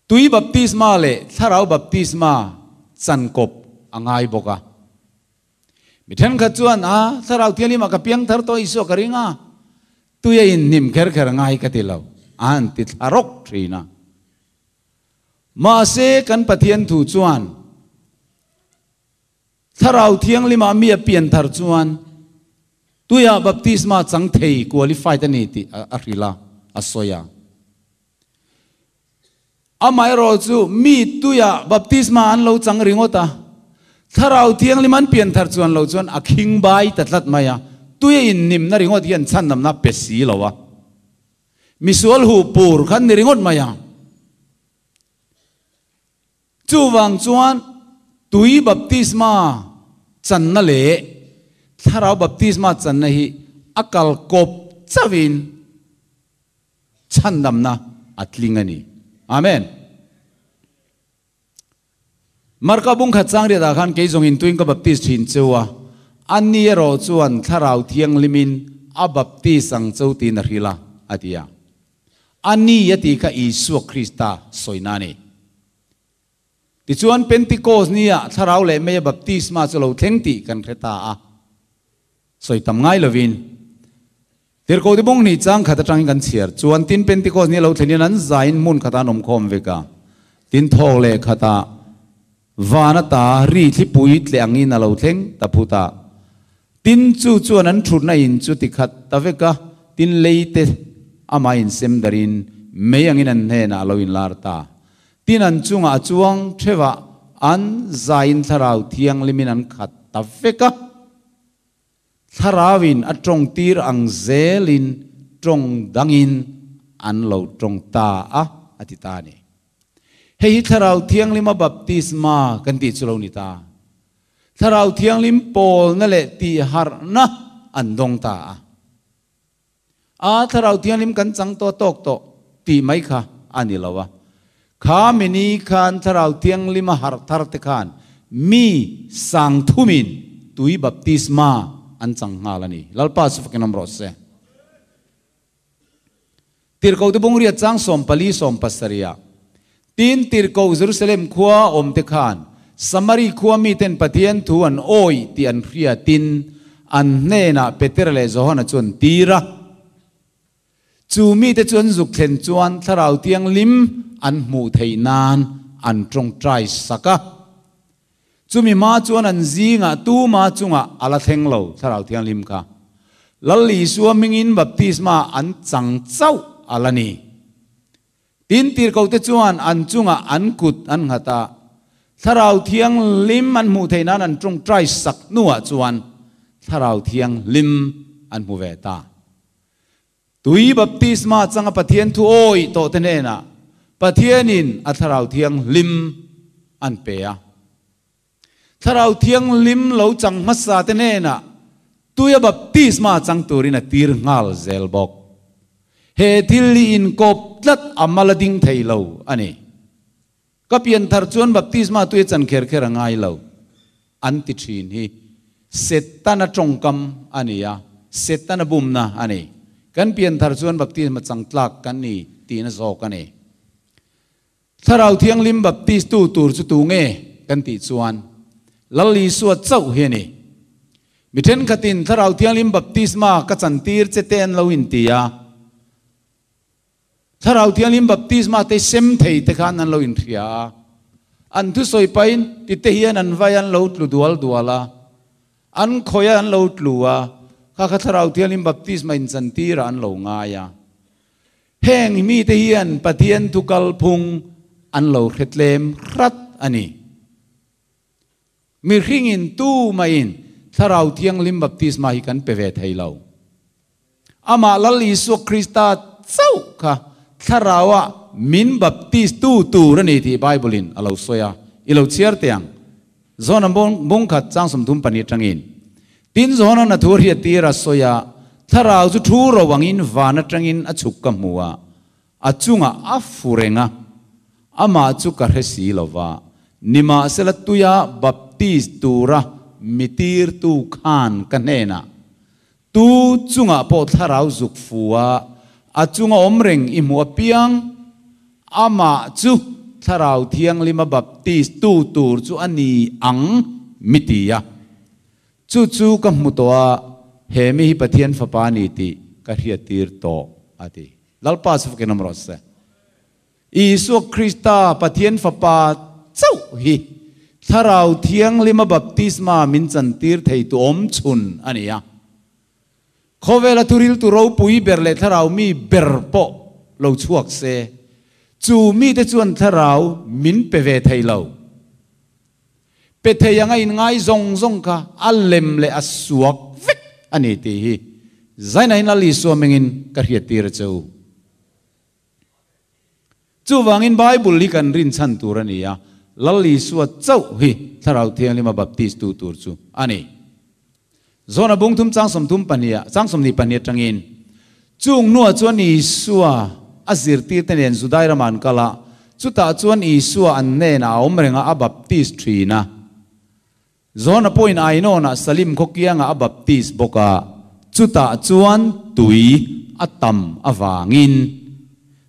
Tui baptisma leh Thlarau baptisma chan kawp a ngai bawk a. Mi thenkhat chuan, A, Thlarau Thianghlimah ka piang thar tawh Isua ka ring a, tui a inhnim kher kher ngai ka ti lo, a han ti thla rawk thin a. Mahse, kan Pathian thu chuan, Thlarau Thianghlimah mi a pian thar chuan tuiah baptisma chang thei, qualified, a ni tih a hrilh a, a sawi a. Amaherawh chu mi tuiah baptisma an lo chang ringawt a, Thlarau Thianghlim an pian thar chuan lo chuan a khing bai ta tlat mai a, tuia innimna ringawt hian chhandamna pe si lo a. Misual huh pur khan ni ringawt mai a. Chuvang chuan tui baptisma channa leh Thlarau baptisma channa hi a kal kawp chauhin chhandamna a tling a ni. Amen. Marka bung khat chang riatah khan kei zawngin tuin ka baptis thin cheu a, ani erawh chuan Thlarau Thianghlimin a baptis ang cheu tiin a hrilh a, a ti a. Ani a tih kha Isua Krista sawina a ni. Tichuan Pentecost nia Thlarau leh Meia baptisma chu lo thleng tih kan hre ta a, sawi tam ngai lovin. Tirhkoh te bawng hnih chang khat atangin kan chhiar chuan tin Pentecost ni a lo thlen hian an zain hmun khatah an awm khawm vek a, tin thawk leh khatah van ata ri thlipui tle angin a lo thleng ta phut a. Tin chu chuan an thutna in chu ti khat ta vek a, tin lei te amah insem darin mei angin an hnenah a lo inlar ta. Tin an chungah a chuang theuhah an zain Thlarau Thianghlimin an khat ta vek a. Thlarauin a tawngtir ang zelin tawng dangin an lo tawng ta a, a ti ta a ni. Hei hi Thlarau Thianghlima baptisma kan tih chu lo ni ta. Thlarau Thianghlim pawlna leh tihharhna an dawng ta a. A Thlarau Thianghlim kan chang tawh tawk tawh tih mai kha a ni lo a. Kha mini khan Thlarau Thianghlim a harh thar te khan mi sang thumin tui baptisma an chang nghal a ni. Lalpa chu fakin awm rawh se. Tirhkoh te bungriat chang 14 17 ah Tin, tirhkoh Jerusalem khua awm te khan Samari khua miten Pathian thu an awih tih an hriatin an hnenah Petera leh Johana chu an tir a. Chu mite chu an zuk thlen chuan Thlarau Thianghlim an hmuh theih nan an tawngtai sak a. Chumi hma chuan an zingah tuma chungah a la thleng lo Thlarau Thianghlim kha. Lal Isua hmingin baptisma an chang chauh a la ni. Tin, tirhkohte chuan an chungah an kut an nghat a, Thlarau Thianghlim an hmuh theih nan an tawngtai sak hnuah chuan Thlarau Thianghlim an hmu ve ta. Tui baptisma changa Pathian thu awih tawhte hnenah Pathianin a Thlarau Thianghlim an pe a. Thlarau Thianghlim lo chang hmasa te hnenah tuia baptisma chang turin a tir nghal zel bawk. He thil hi inkawp tlat a mal a ding thei lo a ni. Ka pianthar chuan baptisma tuia chan kher kher a ngai lo an ti thin hi Setana tawngkam a ni a, Setana bumna a ni. Kan pianthar chuan baptisma chang tlak kan ni tihna zawk a ni. Thlarau Thianghlim baptis tu tur chu tu nge kan tih chuan Lal Isua chauh hi a ni. Mi thenkhatin Thlarau Thianghlim baptisma ka chantir che te an lo inti a, Thlarau Thianghlim baptisma te sem thei te khan an lo inhria a, an thusawi pahin tite hian an vai an lo tlu dual dual a, an khawi an lo tlu a, kha kha Thlarau Thianghlim baptisma inchantirah an lo ngai a. Heng mite hian Pathian thu kalphung an lo hre tlem hrat a ni. Mihringin tu maiin Thlarau Thianghlim baptisma hi kan pe ve thei lo. Amah Lal Isua Krista chauh kha Thlarauah min baptis tu tur a ni tih Bible-in a lo sawi a, i lo chhiar teh ang. John-a bung khat chang 32 atangin, Tin John-a'n a thu a hriat tir a sawi a, Thlarau chu thu ro angin van atangin a chhuk ka hmu a, a chungah a fu reng a. Amah chu ka hre si lo va, nimahsela tuia baptis tura mi tirtu khan ka hnenah, Tu chungah pawh thlarau zuk fu a, a chunga awm reng i hmuh apiang, amah chu Thlarau Thianghlima baptis tu tur chu a ni ang mi ti a. Chu chu ka hmu tawh a, he mi hi Pathian Fapa a ni tih ka hriattir tawh, a ti. Lalpa chu fakin awm rawh se. Isua Krista, Pathian Fapa chauh hi Thlarau Thianghlima baptisma min chantir theitu awm chhun a ni a. Khawvela thuriltu ropui ber leh thlarau mi ber pawh lo chhuak se, chu mite chuan thlarau min pe ve thei lo. Pe thei anga inngai zawng zawng kha a lem leh a suak vek a ni tih hi Zainain Lal Isua mengin ka hriattir a che u. Chuvangin Bible hi kan rinchhan tur a ni a, Lal Isua chauh hi Thlarau Thianghlima baptist tu tur chu a ni. Zona bung thum chang sawmthum pahniha, chang sawmhnih pahnih atangin, Chung hnuah chuan Isua a zirtirte nen Judai ramah an kal a, chutah chuan Isua an hnenah a awm reng a, a baptist thin a. Zona pawhin Ainawnah Salim khaw kiangah a baptist bawk a, chutah chuan tui a tam avangin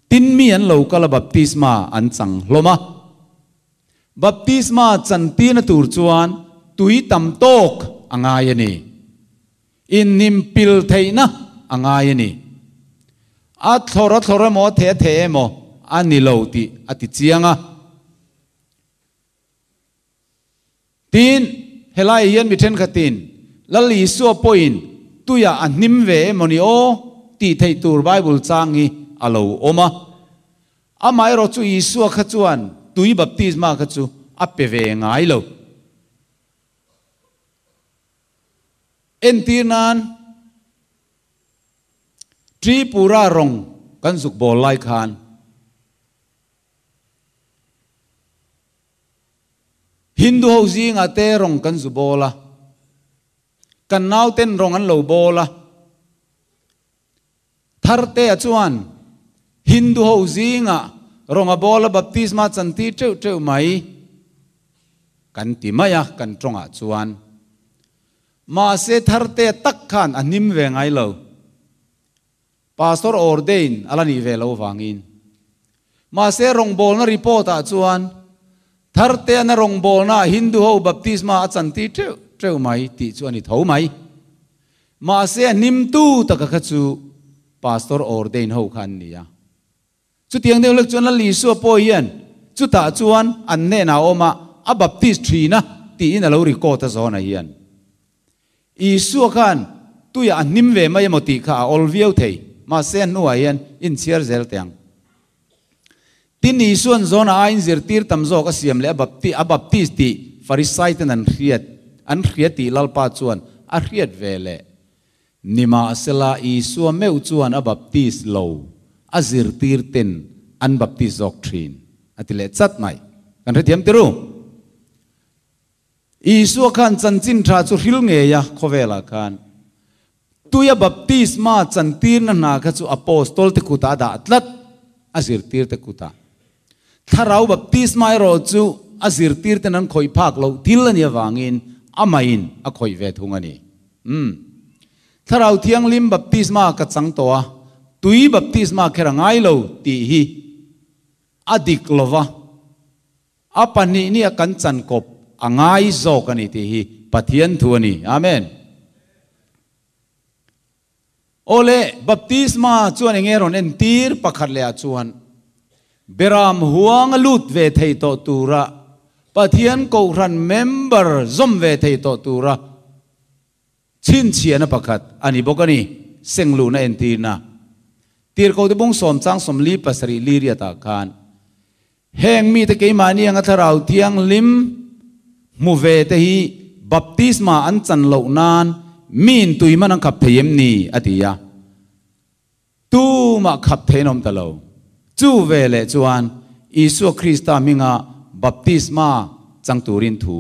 tin mi an lo kal a baptisma an chang hlawm a. Baptisma chantirna tur chuan tui tam tawk a ngai a ni. Inhnim pil theihna a ngai a ni. A thlawr a thlawr emaw a theh a theh emaw a ni lo tih a ti chiang a. Tin, helaiah hian mi thenkhatin, Lal Isua pawhin tuiah a hnim ve emaw ni aw tih theih tur Bible chang hi a lo awm a. Amaherawh chu Isua kha chuan tui baptisma kha chu a pe ve ngai lo. Entir nan, Tripura rawng kan zuk bawl lai khan, Hindu ho zingah te rawng kan zu bawl a, kan nauten rawng an lo bawl a. Thartea chuan Hindu ho zingah rawng a bawl a baptisma chantir teuh teuh mai kan ti mai a kan tawngah chuan. Mahse Thartea tak khan a hnim ve ngai lo. Pastor ordain a la nih ve lo vangin. Mahse rawngbawlna report ah chuan Tharteana rawngbawlna ah Hindu ho baptisma a chantir teuh teuh mai tih chu a ni tho mai. Mahse a hnimtu taka kha chu Pastor ordain ho kha an ni a. Chutiang deuh hlek chuan Lal Isua pawh hian chutah chuan an hnenah a awm a, a baptist thin a tiin a lo record a zawnah hian. Isua khan tuiah a hnim ve mai emaw tih kha a awl viau thei, mahse a hnuah hian inchhiar zel teh ang. Tin, Isua'n zawnah aiin zirtir tam zawk a siam leh a baptist tih Farisaiten an hriat an hria tih Lalpa chuan a hriat ve leh. Nimahsela, Isua meuh chuan a baptist lo, a zirtirten an baptist zawk thin, a ti leh chat mai. Kan hrethiam tirh u? Isua khan chanchin tha chu hril ngei a, khawvelah khan tuia baptisma chantirna hna kha chu apostol te kutah a dah tlat, a zirtirte kutah. Thlarau baptisma erawh chu a zirtirten an khawih phak loh thil a nih avangin amahin a khawih ve thung a ni. Umm. Thlarau Thianghlim baptisma ka chang tawh a, tui baptisma kher a ngai lo tih hi a dik lova. A pahnih nia kan chan kawp a ngai zawk a ni tih hi Pathian thu a ni. Amen. Awle, baptisma chuan enge rawn entir pakhat leh ah chuan Beram huang a lut ve thei tawh tura Pathian Kohhran member zawm ve thei tawh tura Chhinchhiahna pakhat a ni bawk a ni, Sengluhna entirna. Tirhkohte bung sawm chang sawmli pasarih li riatah khan, Heng mite keimahni anga Thlarau Thianghlim hmu ve te hi baptisma an chan loh nan miin tui man an khap thei em ni? a ti a. Tumah khap thei an awm ta lo. Chu ve leh chuan Isua Krista hminga baptisma chang turin thu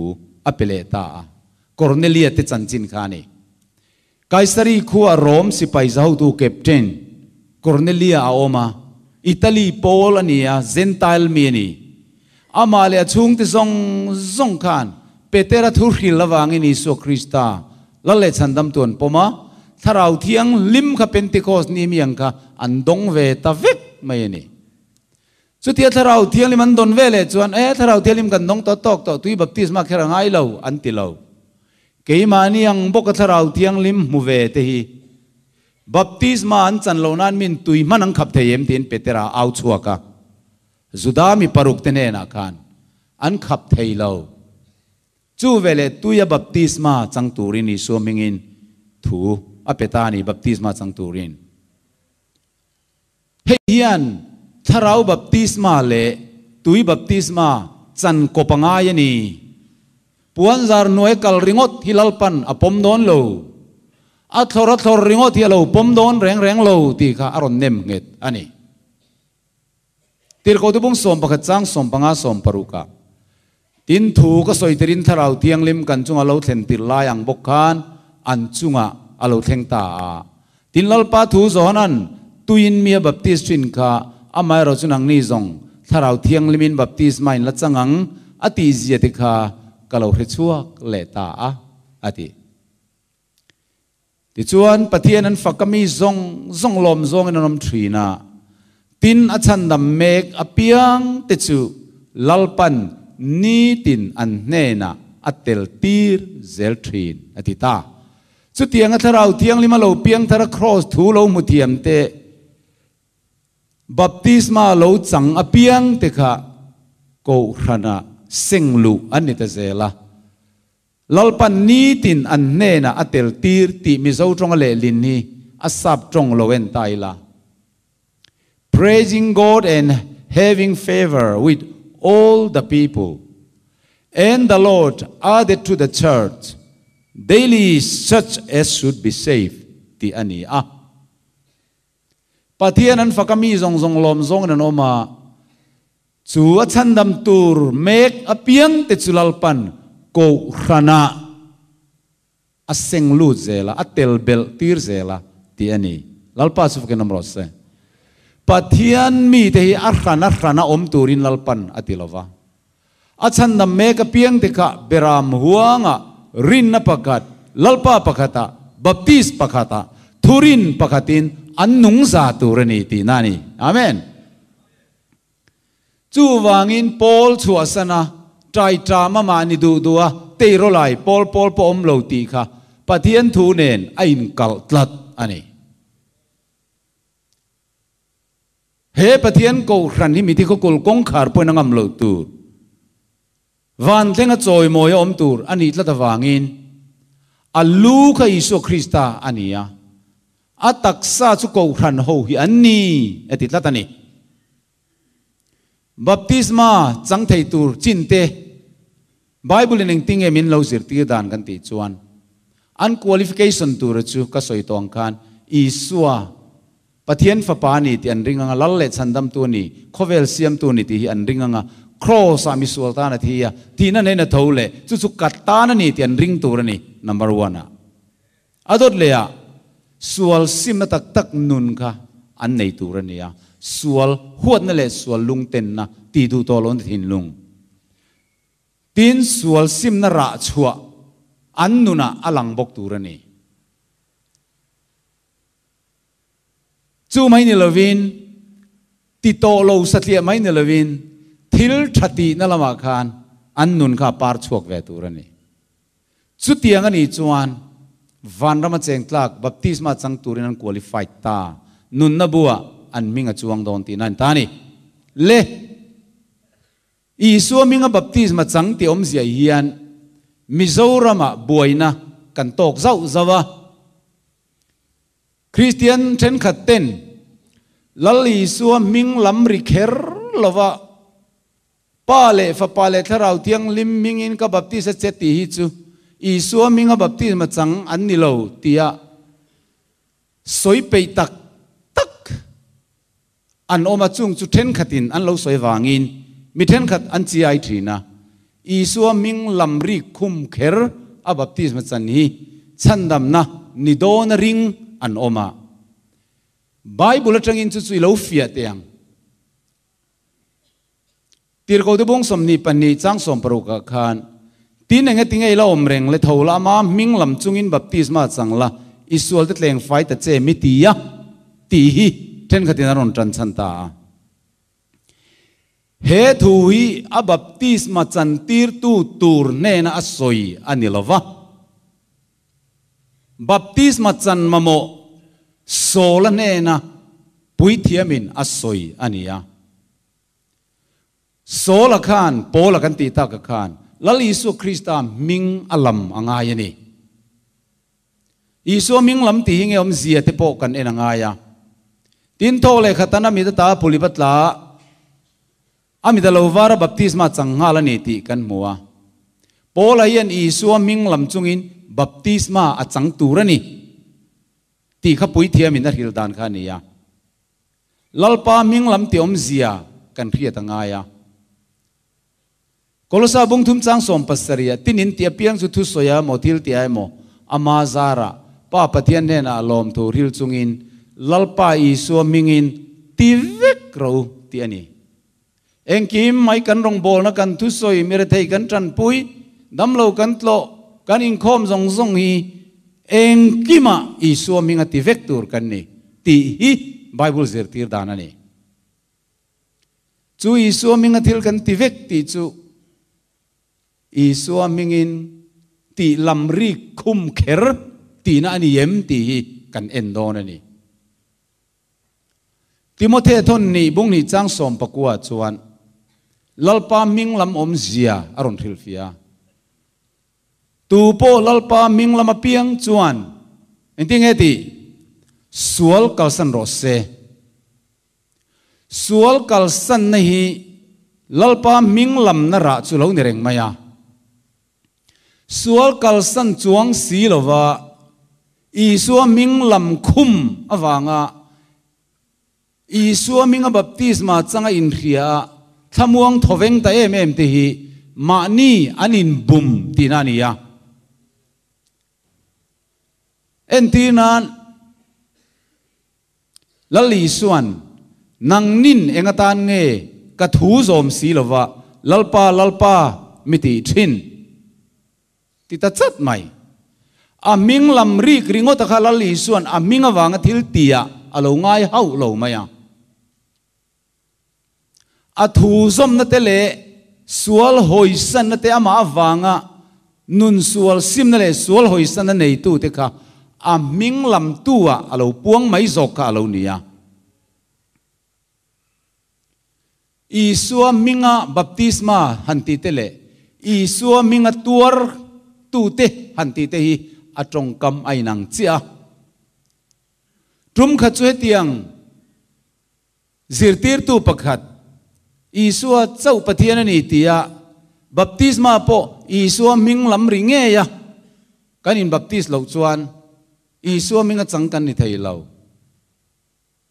a pe leh ta a. Kornelia te chanchin kha a ni. Kaisari khua Rom sipai zahotu captain Kornelia a awm a. Italy pawl a ni a, Gentile mi a ni. Amah leh a chhungte zawng zawng khan Petera thu hril avangin Isua Krista Lal leh Chhandamtu an pawm a, Thlarau Thianghlim kha Pentecost ni mi ang kha an dawng ve ta vek mai a ni. Chutia Thlarau Thianghlim an dawn ve leh chuan, E, Thlarau Thianghlim kan dawng tawh tawk tawh, tui baptisma kher a ngai lo, an ti lo. Keimahni ang bawka Thlarau Thianghlim hmu ve te hi baptisma an chan loh nan min tui hman an khap thei em tiin Petera a au chhuak a. Juda mi paruk te hnenah khan an khap thei lo. Chu veleh tuia baptisma chang turin Isua hmingin thu a pe ta a ni, baptisma chang turin. Hei hian thlarau baptisma leh tui baptisma chan kawp a ngai a ni. Puanzar hnuai kal ringawt hi Lalpan a pawm dawn lo. A thlawr a thlawr ringawt hi a lo pawm dawn reng reng lo tih kha a rawn nem nghet a ni. Tirhkohte bung 11 chang 15 60 ah, Tin thu ka sawi tirin Thlarau Thianghlim kan chunga lo thlen tir lai ang bawk khan an chungah a lo thleng ta a. Tin Lalpa thu Johanan tuiin mi a baptis thin kha amaherawh chu nangni zawng Thlarau Thianghlimin baptisma in la chang ang a tih zia te kha ka lo hre chhuak leh ta a, a ti. Tichuan, Pathian an fak a mi zawng zawng lawm zawngin an awm thin a, tin a chhandam mek apiang te chu Lalpan nitin an hnenah a tel tir zel thin, a ti ta. Chutiang a Thlarau Thianghlim a lo piang thar a Kraws thu lo hmu thiam te, Baptisma lo chang apiang te kha Kohhranah seng luh an ni ta zel a. Lalpan nitin an hnenah a tel tir tih Mizo tawnga lehlin hi a sap tawng lo en ta ila. Praising God and having favour with all the people and the Lord added to the church daily such as should be saved tih a ni a. Pathian an fak a mi zawng zawng lawm zawngin an awm a, chu a chhandam tur mek apiang te chu Lalpan Kohhranah a seng lut zel a, a tel belh tir zel a tih a ni. Lalpa chu fakin awm rawh se. Pathian mite hi a hran a hrana awm turin Lalpan a ti lo va. A chhandam mek apiang te kha Beram huangah rinna pakhat, Lalpa pakhatah, Baptist pakhatah, thurin pakhatin an nung za tur a ni tihna a ni. Amen. Chuvangin Paul chhuahsana tai ṭam amah ni duh duh a teirawlai pawl pawl pawh awm lo tih kha Pathian thu nen a inkalh tlat a ni. He Pathian Kohhran hi mithi khawkul kawngkhar pawhin a ngam loh tur, van thlenga chawimawi a awm tur a nih tlat avangin a lu kha Isua Krista a ni a, a taksa chu Kohhran ho hi an ni a ti tlat a ni. Baptisma chang thei tur chin te Bible in engtin nge min lo zirtir dan kan tih chuan an qualification tura chu ka sawi tawh ang khan Isua Pathian Fapa a ni tih an ring anga, Lal leh Chhandamtu a ni, khawvel siamtu a ni tih hi an ring anga, Kraws ah misual tan a thi a, thihna nen a tho leh chu chu ka tan a ni tih an ring tur a ni, number one ah. A dawt leh ah sual simna tak tak nun kha an nei tur a ni a, sual huatna leh sual lungtenna tih duh tawh lo ni thinlung. Tin, sual simna rah chhuah an nunah a lang bawk tur a ni. Chu mai ni lovin, ti tawh lo satliah mai ni lovin, thil tha tihna lamah khan an nun kha a par chhuak ve tur a ni. Chutiang a nih chuan vanrama cheng tlak baptisma chang turin an qualified ta, nunna buah an hming a chuang dawn tihna a ni ta a ni. Le! Isua hminga baptisma chang tih awmzia hian Mizoramah buaina kan tawk zauh zauh a. Kristian thenkhat ten Lal Isua hming lam ri kher lova Pa leh Fapa leh Thlarau Thianghlim hmingin ka baptis a che tih hi chu Isua hminga baptisma chang an ni lo tia sawi peih tak tak an awm a, chung chu thenkhatin an lo sawi vangin mi thenkhat an chiai thin a. Isua hming lam rik khum kher a baptisma chan hi chhandamna ni dawn a ring an awm a. Bible atangin chu chu i lo fiah teh ang. Tirhkohte bung 22 chang 60 ah khan, Tin enge tinge i la awm reng le tho la ama hming lam chungin baptisma chang la, i sualte tleng fai ta che mi ti a, tih hi thenkhatin a rawn tan chhan ta a. He thu hi a baptisma chantirtu tur hnena a sawi a ni lo va. Baptisma chan mamawh Saula hnena puithiamin a sawi a ni a. Saula khan, Paula kan tih taka khan, Lal Isua Krista hming a lam a ngai a ni. Isua hming lam tih hi nge awmzia te pawh kan en a ngai a. Tin, thaw leh khatan a mit ata puli va tla a mit a lo var a baptisma chang nghal a ni tih kan hmu a. Paula hian Isua hming lam chungin baptisma a chang tur a ni tih kha puithiamin a hrilh dan kha a ni a. Lalpa hming lam ti awmzia kan hriat a ngai a. Kolosa bungthum chang 70 ah tinin ti apiang chu thusawi a emaw thil ti a emaw ama zarah Pa Pathian hnenah a lawm thu ril chungin Lalpa Isua hmingin ti vek ro tih a ni. Engkim mai kan rawngbawlna kan thusawi mirethei kan tanpui, damlo kan tlawh, kan inkhawm zawng zawng hi engkimah Isua hminga ti vek tur kan ni tih hi Bible zirtir dan a ni. Chu Isua hminga thil kan ti vek tih chu Isua hmingin tih lam rik khum kher tihna a ni em tih hi kan en dawn a ni. Timothe thawn nih bung hnih chang 19 chuan Lalpa hming lam awmzia a rawn hrilhfiah a. Tu pawh Lalpa hming lam apiang chuan engtin nge tih? Sual kalsan rawh se. Sual kalsanna hi Lalpa hming lamna rah chu lo ni reng mai a. Sual kalsan chuang si lova Isua hming lam khum avanga Isua hminga baptisma changa inhria a thlamuang thawveng ta em em te hi mahni an inbum tihna a ni a. Entir nan Lal Isua'n, Nangnin eng atan nge ka thu zawm si lova Lalpa, Lalpa mi tih thin? Ti ta chat mai. A hming lam rik ringawta kha Lal Isua'n a hming avanga thil tiah a lo ngai hauh lo mai a. A thu zawmna te leh sual hawisanna te amah avanga nun sual simna leh sual hawisanna neitu te kha a hming lamtu ah a lo puang mai zawk kha a lo ni a. Isua hminga baptisma han tih te leh Isua hminga tuar tu te han tih te hi a tawngkam a inang chiah a. Tum khat chu hetiang Zirtirtu pakhat, Isua chauh Pathian a ni tia baptisma pawh Isua hming lam ri ngei a kan inbaptis loh chuan Isua hming a chang kan ni thei lo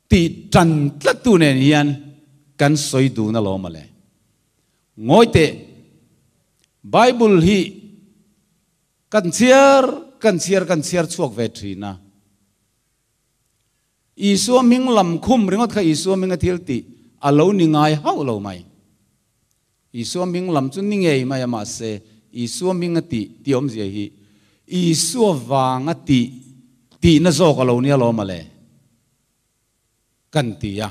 tih tan tlattu nen hian kan sawi dun alawm ale. Ngawi teh, Bible hi kan chhiar kan chhiar kan chhiar chhuak ve thin a. Isua hming lam khum ringawt kha Isua hminga thil tih a lo ni ngai hauh lo mai. Isua hming lam chu ni ngei mai a mahse Isua hminga tih tih awmzia hi Isua vanga tih tihna zawk a lo nia lawm a le kan ti a.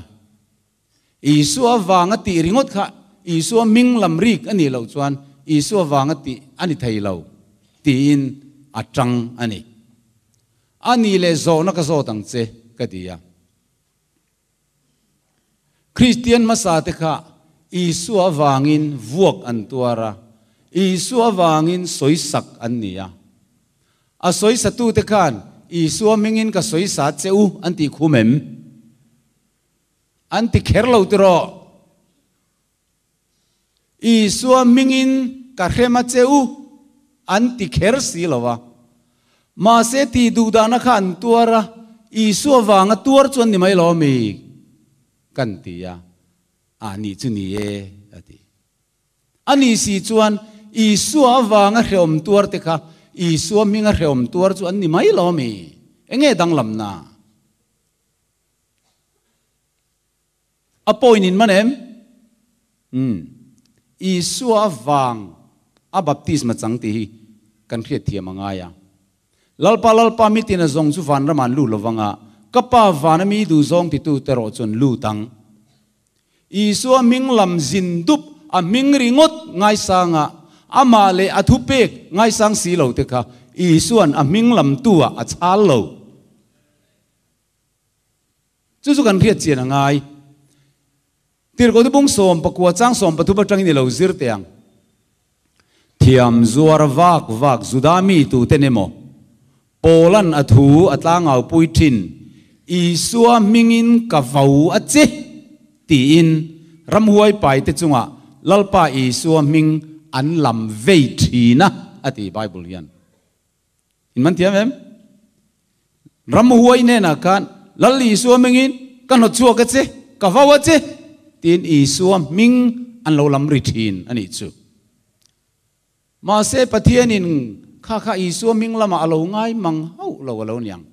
Isua vanga tih ringawt kha Isua hming lam rik a nih loh chuan Isua vanga tih a ni thei lo tiin a tang a ni. A nih leh zawhna ka zawt ang che ka ti a. Kristian hmasa te kha Isua avangin vuak an tuar a, Isua avangin sawisak an ni a. A sawisatute khan Isua hmingin ka sawisa che u an tih khum em? An ti kher lo tiraw? Isua hmingin ka hrem a che u an ti kher si lo a. Mahse tih duh dahna kha an tuar a, Isua vanga tuar chu an ni mai lo ami? Kan ti a, Ah nih chu ni e a ti. A ni si chuan Isua avanga hrehawm tuar te kha Isua hminga hrehawm tuar chu an ni mai lo ami? Enge danglamna? A point in man em? Umm. Isua avang a baptisma chang tih hi kan hriatthiam a ngai a. Lalpa Lalpa mitin a zawng chu vanram ah an lut lovang a, ka Pa vana mi duhzawng titu te erawh chuan lut ang. Isua hming lam zin dup a hming ringawt ngaisanga amah leh a thupek ngaisang si lo te kha Isua'n a hming lamtu ah a chhal lo. Chu chu kan hriat chian a ngai. Tirhkoh Tubung 14 chang 13 atangin i lo zir teh ang. Thiam zuar vak vak Juda mi tuten emaw, Paula'n a thu a tlangaupui thin, Isua hmingin ka vo a che, tiin ramhuai paite chungah Lalpa Isua hming an lam vei thin a, a ti Bible hian. In man thiam em? Ramhuai hnenah khan Lal Isua hmingin ka hnawt chhuak a che, ka vau a che, tiin Isua hming an lo lam ri thin a nih chu. Mahse Pathianin kha kha Isua hming lamah a lo ngai mang hauh lo a lo niang.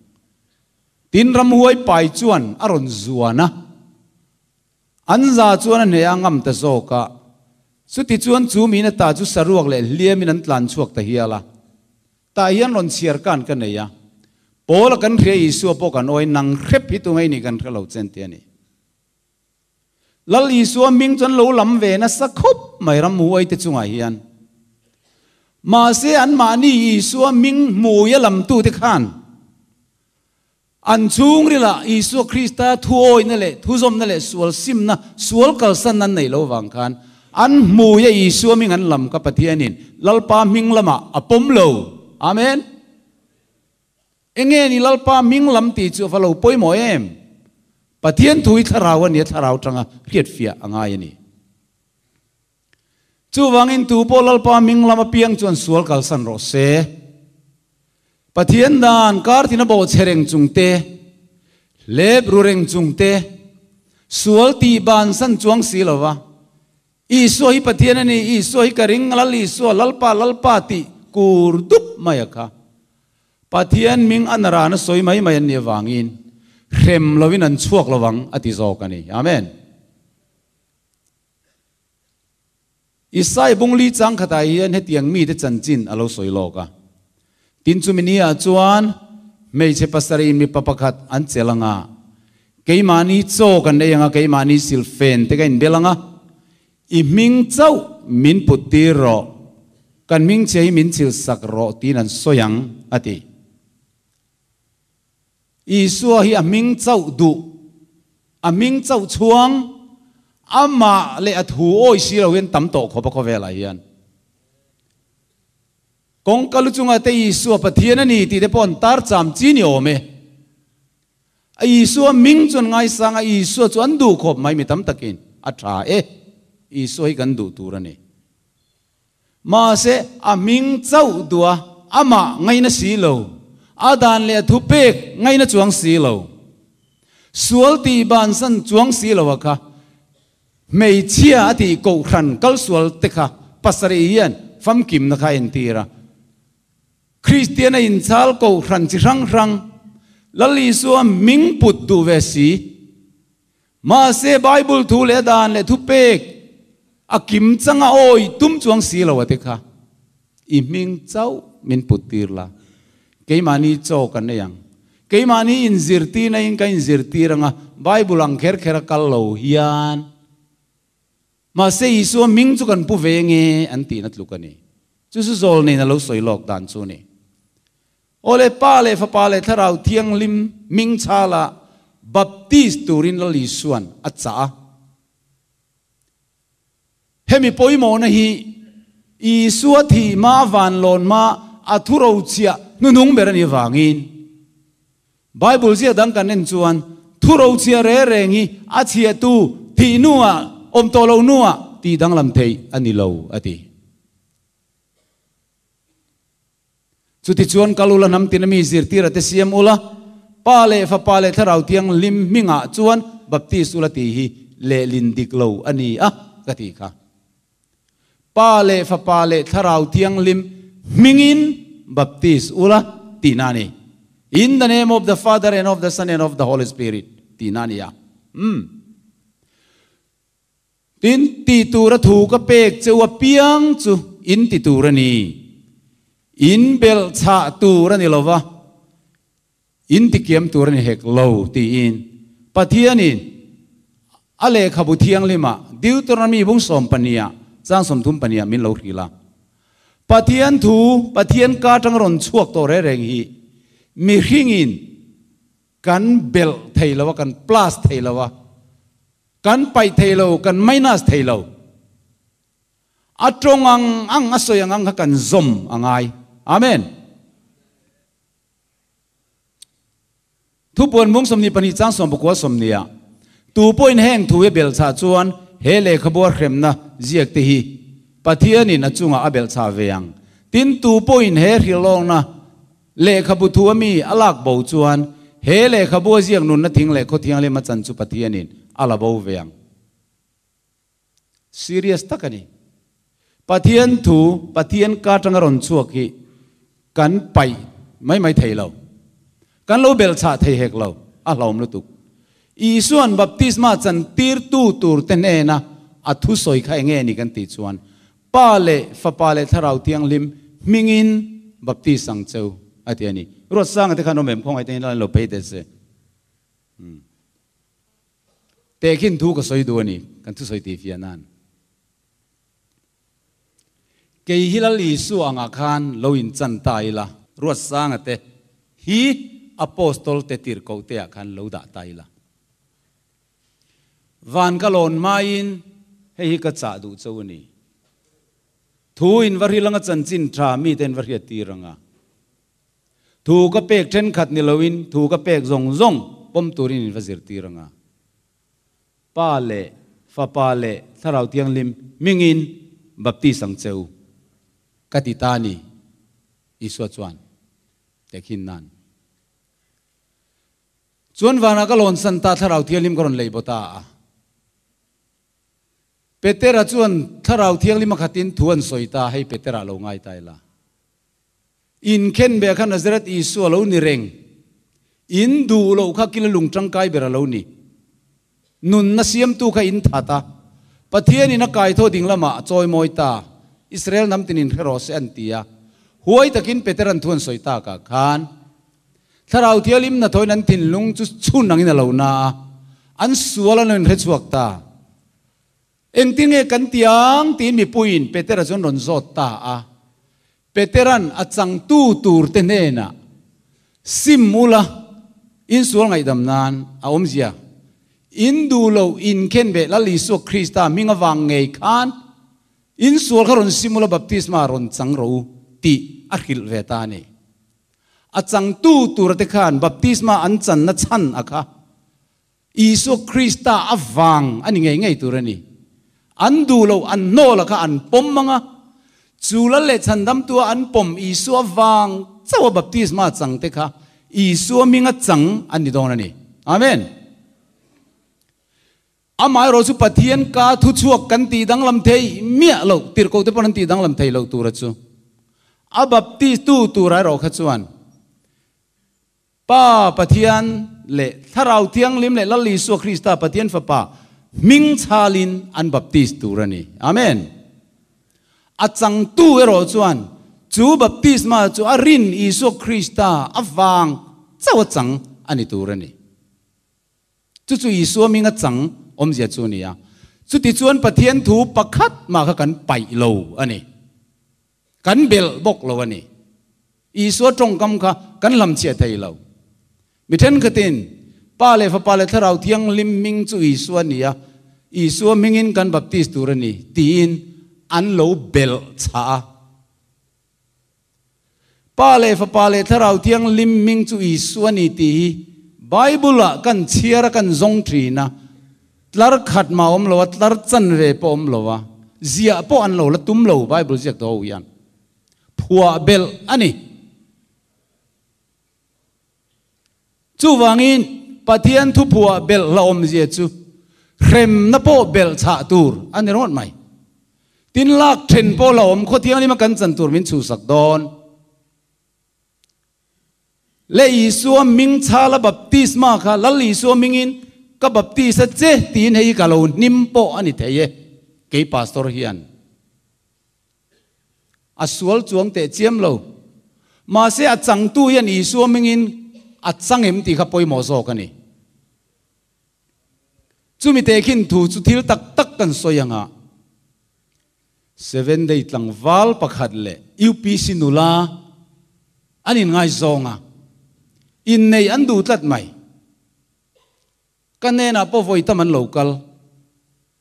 Tin ramhuai pai chuan a rawn zuan a. An za chuan a hneh a ngam ta zawk a, chuti chuan chu miin ata chu saruak leh hliamin an tlan chhuak ta hial a. Tah hian rawn chhiar kan ka nei a, Paula kan hria Isua pawh kan awi nang hrep hi tunge nih kan hre lo chen ti a ni. Lal Isua hming chuan lo lam ve nasa khawp mai ramhuai te chungah hian. Mahse anmahni Isua hming hmuia lamtute khan An chhungrilah Isua Krista thuawihna leh thuzawmna leh sual simna, sual kalsan an neih loh vang khan an hmui a Isua hming an lam kha Pathianin Lalpa hming lamah a pawm lo. Amen. Enge ni Lalpa hming lam tih chu a va lo pawimawh em? Pathian thu hi thlarau a ni a, thlarau tanga hriatfiah a ngai a ni. Chuvangin tu pawh Lalpa hming lam apiang chuan sual kalsan rawh se. Pathian dan kar tina bawh chhe reng chung te, hlep ru reng chung te, sual tih bansan chuang si lo va, Isua hi Pathian a ni, Isua hi ka ring, Lal Isua, Lalpa, Lalpa tih kur dup mai a kha. Pathian hming a naran a sawi mai mai an nih avangin hrem lovin an chhuak lovang a ti zawk a ni. Amen. Isai bungli chang khatah hian hetiang mite chanchin a lo sawi lawk a. Tin chumi ni ah chuan hmeichhe pasarih mipa pakhat an chelh ang a, keimahni chaw kan ei ang a, keimahni silfen te ka inbel ang a, i hming chauh min put tir rawh, kan hming che hi min chil sak rawh tiin an sawi ang, a ti. Isua hi a hming chauh duh, a hming chauh chhuang, amah leh a thu awi si lo hian tam tawh khawp a khawvelah hian. Kawngka lu chunga te Isua Pathian a ni tih te pawh an tar cham chi ni awm e. A Isua hming chu an ngaisang a, Isua chu an duh khawp mai mi tam takin a tha e, Isua hi kan duh tur a ni. Mahse, a hming chauh duh a, amah ngaina si lo, a dan leh a thupek ngaina chuang si lo, sual tih bansan chuang si lo a kha, hmeichhia a tih kohhran kalsual te kha pasarih hian famkimna kha a entir a. Kristian a inchhal kohhran chi hrang hrang, Lal Isua hming put duh ve si. Mahse, Bible thu leh a dan leh thupek a kim changa awi tum chuang si lo a te kha, i hming chauh min put tir la, keimahni chaw kan nei ang, keimahni inzirtirna in ka inzirtir anga Bible ang kher kher a kal lo hian, mahse Isua hming chu kan pu ve nge an tihna tluk a ni. Chu chu zawl nen a lo sawi lawk dan chu a ni. Awle Pa leh Fapa leh Thlarau Thianghlim hming chhala baptist turin Lal Isuan a chah a. Hemi pawimawhna hi Isua thih hma vanlawn hma a thuro chhiah hnuhnung ber a nih avangin Bible ziak dang kan en chuan thuro chhiah reng reng hi a chhiahtu thih hnuah awm tawh lo hnuah tih danglam theih a ni lo a ti. Chutichuan kal ula hnam tina mi zirtira te siam ula, Pa leh Fapa leh Thlarau Thianghlim hmingah chuan baptis ula tih hi lehlin dik lo a ni a, ka ti kha. Pa leh Fapa leh Thlarau Thianghlim hmingin baptis ula tihna a ni. In the name of the Father and of the Son and of the Holy Spirit tihna a ni a. Umm. Tin, ti tura thu ka pek cheu apiang chu in ti tur a ni. In belh chhah tur a ni lo va, in ti kiam tur a ni hek lo, tiin Pathianin a lehkhabu thianghlimah Deuteronomy bung sawmpahniha chang sawmthum pahniha min lo hrilh a. Pathian thu, Pathian ka atanga rawn chhuak tawh reng reng hi mihringin kan belh thei lo a, kan plus thei lo a, kan paih thei lo, kan minus thei lo. A tawng ang ang, a sawi ang ang kha kan zawm a ngai. Amen. Thupuan mung 22 chang 19 sawmnia tu pawhin heng thu hi belhchhah chuan he lehkhabua hremna ziak te hi Pathianin a chungah a belhchhah ve ang. Tin, tu pawhin he hrilhlawkna lehkhabu thu a mi a lak bo chuan he lehkhabua ziak nunna thing leh khawthianghlim a chan chu Pathianin a la bo ve ang. Serious tak a ni. Pathian thu, Pathian ka atanga rawn chhuak hi kan paih mai mai thei lo. Kan lo belhchhah thei hek lo, a hlauhawm lutuk. Isua'n baptisma chan tirtu tur te hnena a thusawi kha enge ni kan tih chuan, Pa leh Fapa leh Thlarau Thianghlim hmingin baptis ang cheu a ti a ni. Ruatsanga te khan awm em khawngaih te hi lo phei teh se. Tehkhin thu ka sawi duh a ni, kan thusawi tih fiah nan. Kei hi Lal Isua angah khan lo inchan ta ila, Ruatsanga te hi Apostol te tirhkoh te ah khan lo dah ta ila. Van ka lawn maiin hei hi ka chah duh cho a ni. Thu in va hrilh anga chanchin tha mite in va hriat tir anga. Thu ka pek thenkhat ni loin thu ka pek zawng zawng pawm turin in va zirtir ang a. Pa leh Fapa leh Thlarau Thianghlim hmingin baptis ang che u, ka ti ta a ni, Isua chuan tehkhin nan. Chuan vanah ka lawnsan ta Thlarau Thianghlim ka rawn lei baw ta a. Petera chuan Thlarau Thianghlim a khatin thu an sawi ta, hei Petera lo ngai ta ila. Inkhen beh kha Nazareth Isua lo ni reng. In duh loh kha kila lung tangkai ber a lo ni. Nunna siamtu kha in that a. Pathianin a kaithaw ding lamah a chawimawi ta. Israel hnam tinin hre rawh se an ti a. Huai takin Peteran thu an sawi takah khan Thlarau Thialim hnathawhin an thinlung chu chhun angin a lo na a, an sual an lo inhre chhuak ta. Engtin nge kan ti ang? tiin mipuiin Petera chu an rawn zawt ta a. Peteran a changtu turte hnenah, Sim ula, insual ngaihdam nan a awmzia. In duh loh inkhen ve Lal Isua Krista hming avang ngei khan insual kha rawn sim ula baptisma rawn chang rawh u tih a hrilh ve ta a ni. A changtu turte khan baptisma an channa chhan a kha. Isua Krista avang a ni ngei ngei tur a ni. An duh loh, an hnawl a kha an pawm ang a, chu lal leh chhandamtua an pawm Isua avang chauh a baptisma chang te kha Isua hminga chang an ni dawn a ni. Amen. Amaherawh chu Pathian ka thuchhuak kan tih danglam thei miah loh, tirhkoh te pawn an tih danglam thei loh tura chu a baptistu tur erawh kha chuan Pa Pathian leh Thlarau Thianghlim leh Lal Isua Krista Pathian Fapa hming chhalin an baptis tur a ni. Amen. A changtu erawh chuan chu baptisma chu a rin Isua Krista avang chauh a chang a ni tur a ni. Chu chu Isua hming a chang awmzia chu a ni a. Chutichuan Pathian thu pakhat mah kha kan paih lo a ni. Kan belh bawk lo a ni. Isua tawngkam kha kan hlamchhiah thei lo. Mi thenkhatin, Pa leh Fapa leh Thlarau Thianghlim hming chu Isua a ni a, Isua hmingin kan baptis tur a ni, tiin an lo belh chhah a. Pa leh Fapa leh Thlarau Thianghlim hming chu Isua a ni tih hi Bible-ah kan chhiar a, kan zawng thin a. Tlar khat mah awm lo a, tlar chanve pawh awm lo a, ziah pawh an lo la tum lo Bible ziak tawh ho hian. Phuah belh a ni. Chuvangin Pathian thu phuah belh hlauhawmzia chu hremna pawh belh chhah tur a ni rawt mai. Tin lak then pawh hlauhawm khawthianghlim a kan chan tur min chhuhsak dawn. Le Isua hming chhala baptisma kha Lal Isua hmingin ka baptis a che tiin hei hi ka lo hnim pawh a ni thei e. Kei pastor hian a sual chuang teh chiam lo. Mahse a changtu hian Isua hmingin a chang em tih kha pawimawh zawk a ni. Chumi tehkhin thu chu thil tak tak kan sawi ang a, Seven Day tlangval pakhat leh UPC nula an inngaizawng a, inneih an duh tlat mai. Ka hnenah pawh vawi tam an lo kal,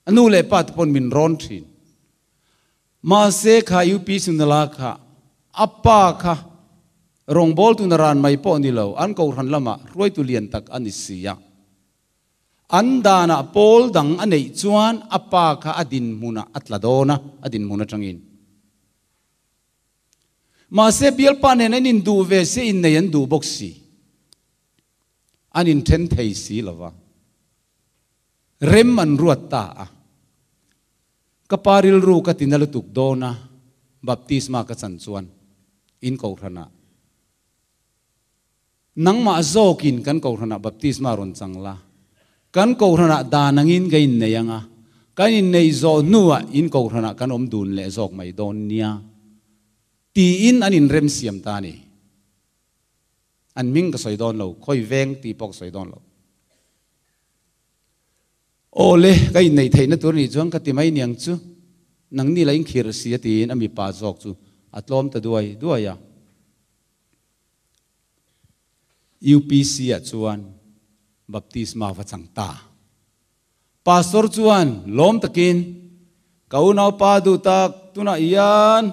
a nu leh pa te pawn min rawn thin. Mahse kha UPC nula kha a pa kha rawngbawltu ran mai pawh ni lo, an kohhran lamah hruaitu lian tak a ni si a. An danah pawl dang a neih chuan a pa kha a dinhmunah a tla dawn a, a dinhmun atangin. Mahse bialpa nen an induh ve se innei an duh bawk si. An inthen thei si lo va. Rem an ruat ta a. Ka pa rilru ka tina lutuk dawn a, baptisma ka chan chuan in kohhranah Nangmah zawkin kan kohhranah baptisma rawn chang la, kan kohhranah dan angin ka innei ang a, kan innei zawh hnuah in kohhranah kan awm dun leh zawk mai dawn nia, tiin an inremsiam ta a ni. An hming ka sawi dawn lo, khawi veng tih pawh ka sawi dawn lo. Aw le, ka inneih theihna tur nih chuan ka ti mai niang chu, nangni la inkhirh si a tiin a mipa zawk chu a tlawm ta duai duai a. UPC ah chuan baptisma va chang ta. Pastor chuan lawm takin, Ka unaupa duh tak, tunah hian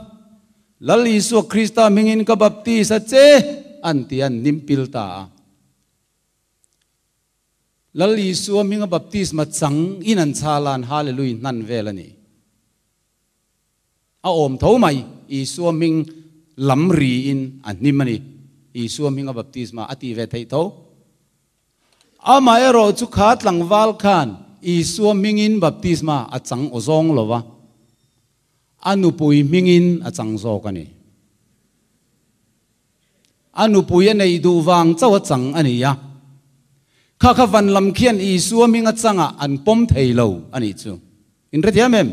Lal Isua Krista hmingin ka baptis a che, an ti a, an hnimpil ta a. Lal Isua hminga baptisma chang in an chhal a, an Hallelui hnan vel a ni. A awm tho mai, Isua hming lam riin a hnim a ni. Isua hminga baptisma a tih ve theih tho. Amaherawh chu kha tlangval khan Isua hmingin baptisma a chang aw zawng lo va, a nupui hmingin a chang zawk a ni. A nupui a neih duh vang chauh a chang a ni a. Kha kha van lam khian Isua hminga changah an pawm thei lo a nih chu. In hrethiam em?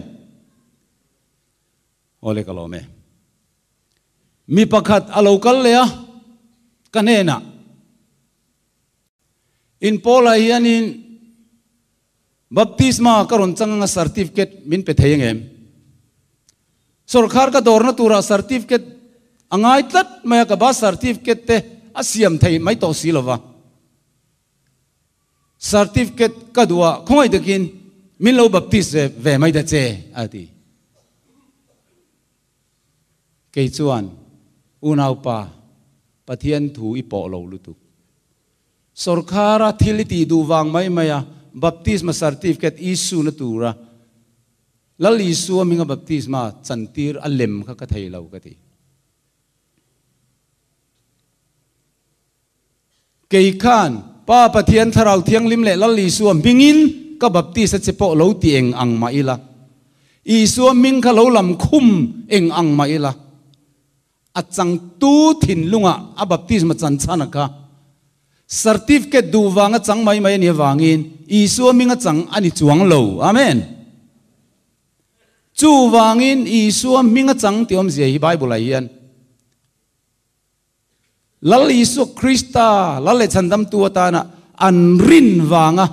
Awle ka lawm e. Mi pakhat a lo kal leh a, ka hnenah, In Paula hianin baptisma ka rawn chang anga certificate min pe thei angem? Sawrkhar ka dawrna turah certificate a ngai tlat mai a, ka birth certificate te a siam thei mai tawh si lova. Certificate ka duh a, khawngaih takin min lo baptist ve ve mai ta che, a ti. Kei chuan, Unaupa, Pathian thu i pawh lo lutuk. Sawrkhara thil i tih duh vang mai mai a baptisma certificate issue na tura Lal Isua hminga baptisma chantir a lem kha ka thei lo ka ti. Kei khan Pa Pathian Thlarau Thianghlim leh Lal Isua hmingin ka baptist a che pawh lo ti eng ang mah ila, Isua hming kha lo lam khum eng ang mah ila, a changtu thinlungah a baptisma chan chhan a kha certificate duh vanga chang mai mai a nih avangin Isua hming a chang a ni chuang lo. Amen. Chuvangin Isua hming a chang tih awmzia hi Bible-ah hian Lal Isua Krista Lal leh Chhandamtu atana an rin vanga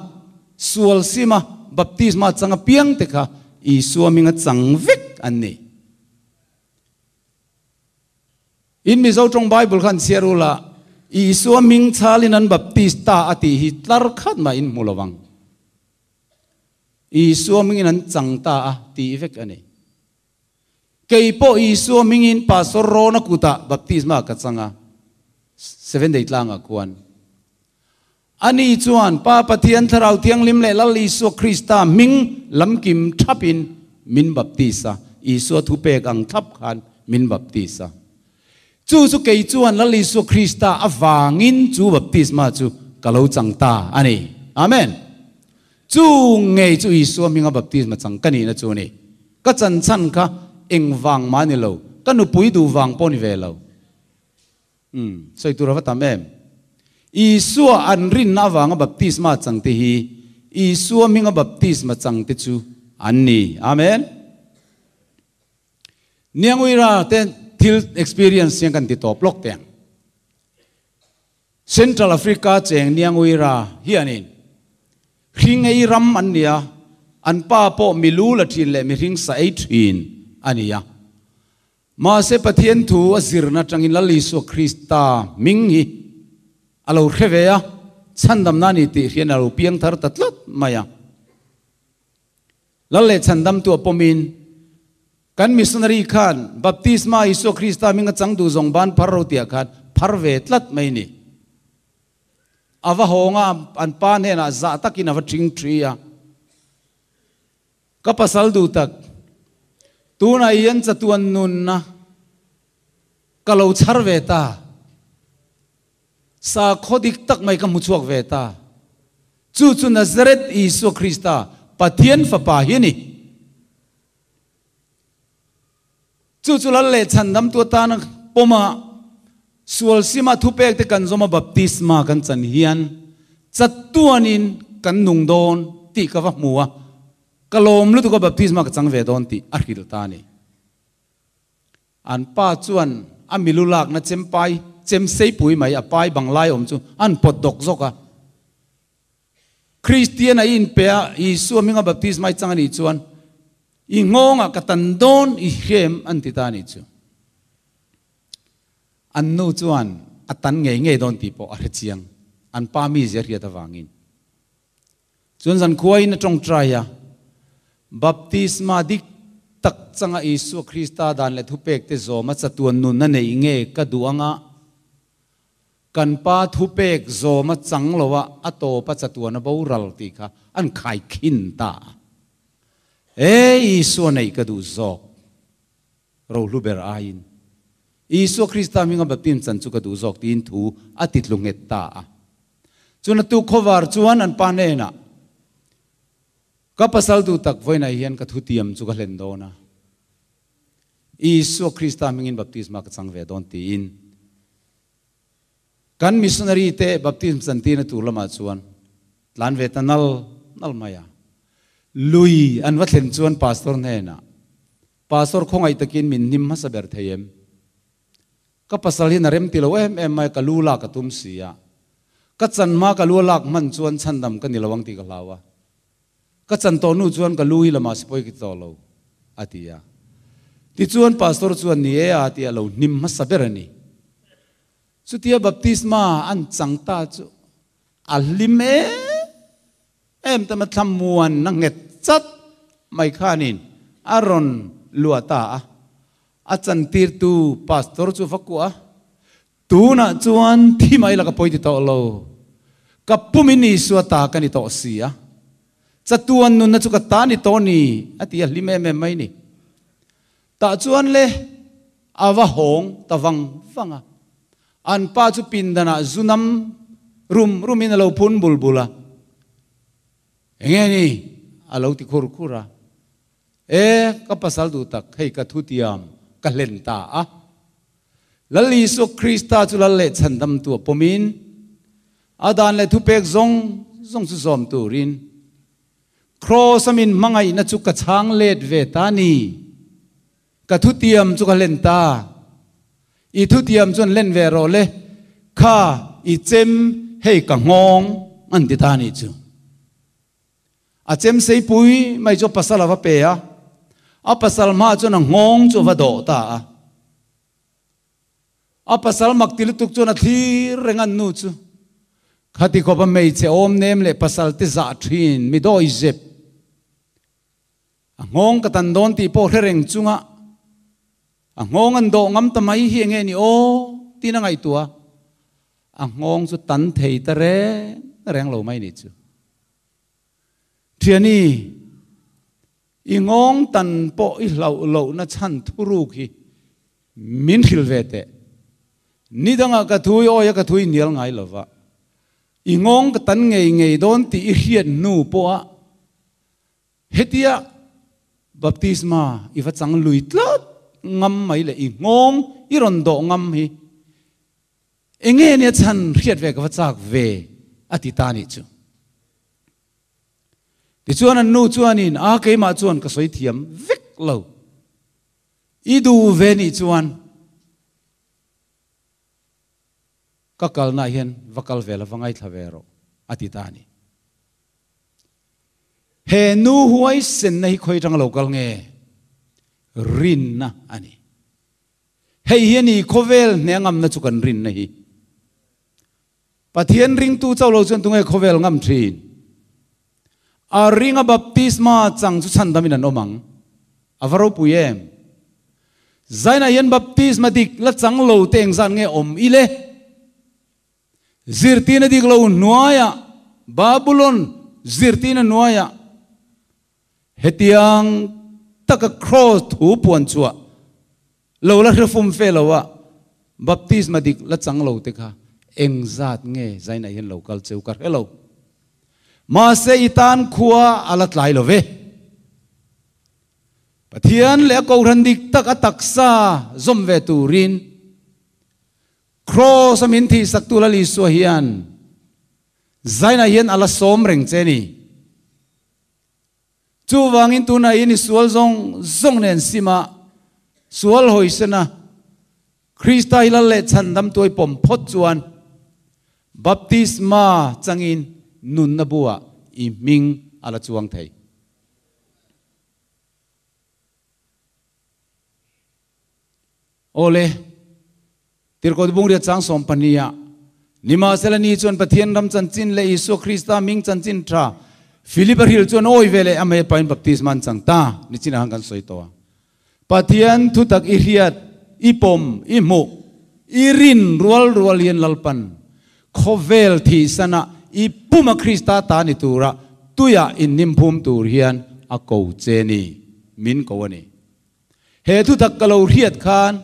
sual sima baptisma changa piangte kha Isua hminga chang vek an ni. In Mizo tawng Bible khan chhiar ula, Isua hming chhalin an baptist ta a tih hi tlar khat mah in hmu lo vang. Isua hmingin an chang ta a tih vek a ni. Kei pawh Isua hmingin Pastor Rona kutah baptisma ka chang a, Seven Day tlangah khuan. Ani chuan Pa Pathian Thlarau Thianghlim leh Lal Isua Krista hming lamkim thapin min baptis a, Isua thupek ang thlap khan min baptis a. Chu chu kei chuan Lal Isua Krista avangin chu baptisma chu ka lo chang ta a ni. Amen. Chu ngei chu Isua hminga baptisma chang ka nihna chu a ni. Ka chanchan kha eng vang mah ni lo, ka nupui duh vang pawh ni ve lo. Umm, sawi tur a va tam em? Isua an rinna avanga baptisma changte hi Isua hminga baptisma changte chu an ni. Amen. Nianguira te thil experience hian kan ti tawp lawk teh ang. Central Africa cheng Nianguira hianin hring ei ram an nia, an pa pawh mi lu la thin leh mihring sa ei thin a ni a. Mahse Pathian thu a zirna atangin Lal Isua Krista hming hi a lo hre ve a, chhandamna a ni tih hrian a lo piang thar ta tlat mai a. Lal leh chhandamtu a pawmin kan missionary khan baptisma Isua Krista hminga chang duh zawng ban phar ro tihah khan phar ve tlat mai ni. A va hawng a, an pa hnenah zah takin a va ṭhing ṭhi a. Ka pasal duh tak, tunah hian chatuan nunna ka lo chhar ve ta. Sakhaw dik tak mai ka hmu chhuak ve ta. Chu chu Nazareth Isua Krista, Pathian Fapa hi a ni. Chu chu Lal leh Chhandamtu atana pawma sual sima thupek te kan zawma baptisma kan chan hian chatuanin kan nung dawn tih ka va hmu a, ka lawm lutuk a baptisma ka chang ve dawn tih a hrilh ta a ni. An pa chuan a milu lakna chempai chem seipui mai a pai bang lai awm chu an pawt dawk zawk a. Kristian a inpe a, Isua hminga baptisma i chang a nih chuan i nghawngah ka tan dawn i hrem an ti ta a nih chu. An nu chuan a tan ngei ngei dawn tih pawh a hre chiang, an pa mizia hriat avangin. Chuan zankhuain a tawngtai a, baptisma dik tak changa Isua Krista dan leh thupek te zawma chatuan nun a neih nge ka duh anga, Kan pa thupek zawm a chang lo a, a tawp a chatuan a boral tih kha an khaikhin ta a. E Isua neih ka duh zawk, rohlu ber aiin. Isua Krista hminga baptism chan chu ka duh zawk tiin thu a ti tlu nghet ta a. Chuan a tuk khawvar chuan an pa hnenah, Ka pasal duh tak vawiinah hian ka thutiam chu ka hlen dawn a. Isua Krista hmingin baptisma ka chang ve dawn tiin kan missionary te baptism chantirna tur lamah chuan tlan ve ta nal nal mai a. Lui an va thlen chuan pastor hnenah, Pastor khawngaih takin min hnim hmasa ber thei em? Ka pasal hian a rem ti lo em em mai, ka lu lak a tum si a. Ka chan hma ka lu a lak hman chuan chhandam ka ni lo ang tih ka hlau a. Ka chan tawh nu chuan ka lu hi lamah sipawi ka ti tawh lo, a ti a. Tichuan pastor chuan ni e a ti a lo hnim hmasa ber a ni. Chutia baptisma an chang ta chu a hlim em em ta ma thlamuan a nghet chat mai khanin a rawn luah ta a. A chantirtu pastor chu va kuah a. Tunah chuan thi mai la ka pawi ti tawh lo. Ka pumin Isua ta ka ni tawh si a. Chatuan nunna chu ka ta ni tawh ni, a ti a hlim em em mai ni. Tah chuan le a va hawng ta vang vang a. An pa chu pindanah zu nam rum rumin a lo phun bul bul a. Enge ni? a lo ti khur khur a. E, ka pasal duh tak, hei ka thutiam ka hlen ta a. Lal Isua Krista chu lal leh chhandamtu a pawmin, a dan leh thupek zawng zawng chu zawm turin, Kraws a min hmangaihna chu ka chhang let ve ta ni. Ka thutiam chu ka hlen ta. I thutiam chuan hlen ve rawh le, kha i chem hei ka nghawng an ti ta nih chu. A chem seipui mai chu a pasal a va pe a, a pasal hmaah chuan a nghawng chu a va dawh ta a. A pasal mak ti lutuk chuan a thlir reng a nu chu. Khati khawpa hmeichhe awm nem leh pasal te zah thin mi dawi zep. A nghawng ka tan dawn tih pawh hre reng chunga a nghawng an dawh ngam ta mai hi enge ni aw tiin a ngaihtuah a. A nghawng chu tan thei ta reng reng lo mai ni chu. Thiani, i nghawng tan pawh i hlauh lohna chhan thuruk hi min hrilh ve teh. Ni dangah ka thui awi a ka thui nial ngai lo va. I nghawng ka tan ngei ngei dawn tih i hriat hnu pawha hetia baptisma i va chang lui tlat ngam mai leh i nghawng i rawn dawh ngam hi Enge nia chhan hriat ve ka va chak ve a ti ta nih chu. Tichuan an nu chuanin a keimah chuan ka sawi thiam vek lo. I duh ve nih chuan ka kalnaah hian va kal ve la, va ngaithla ve rawh, a ti ta a ni. He nu huaisenna hi khawi atanga lo kal nge? Rinna a ni. Hei hi a ni khawvel hne ngamna chu kan rinna hi. Pathian ringtu chauh lo chuan tunge khawvel ngam thin? A ringa baptisma chang chu chhandamin an awm ang. A va ropui em? Zainah hian baptisma dik la chang lo te engzat nge awm i le? Zirtirna dik lo hnuaiah, Babulon zirtirna hnuaiah hetiang taka kraws thu puan chhuah lo la hre fum fe lo a, baptisma dik la chang lo te kha engzat nge zainah hian lo kal cheu ka hre lo. Mahse i tan khua a la tlai lo ve. Pathian leh a kohhran dik tak a taksa zawm ve turin Kraws a min thihsaktu Lal Isua hian zainah hian a la sawm reng che ni. Chuvangin tunah hian i sual zawng zawng nen sima sual hawisena Krista hi Lal leh chhandam tuai pawm phawt chuan baptisma changin nunna buah i hming a la chuang thei. Awle, Tirhkoh Bungria chang 12 ah, Nimahsela ni chuan Pathian ram chanchin leh Isua Krista hming chanchin tha Philip a hrilh chuan awi ve leh amah pain baptisma an chang ta ni chinah khan kan sawi tawh a. Pathian thutak i hriat, i pawm, i hmuh, i rin rual rual hian Lalpan khawvel thihsana i puma Krista ta ni tura tuiah inhnim phum tur hian a ko che ni, min ko a ni. He thutak ka lo hriat khan,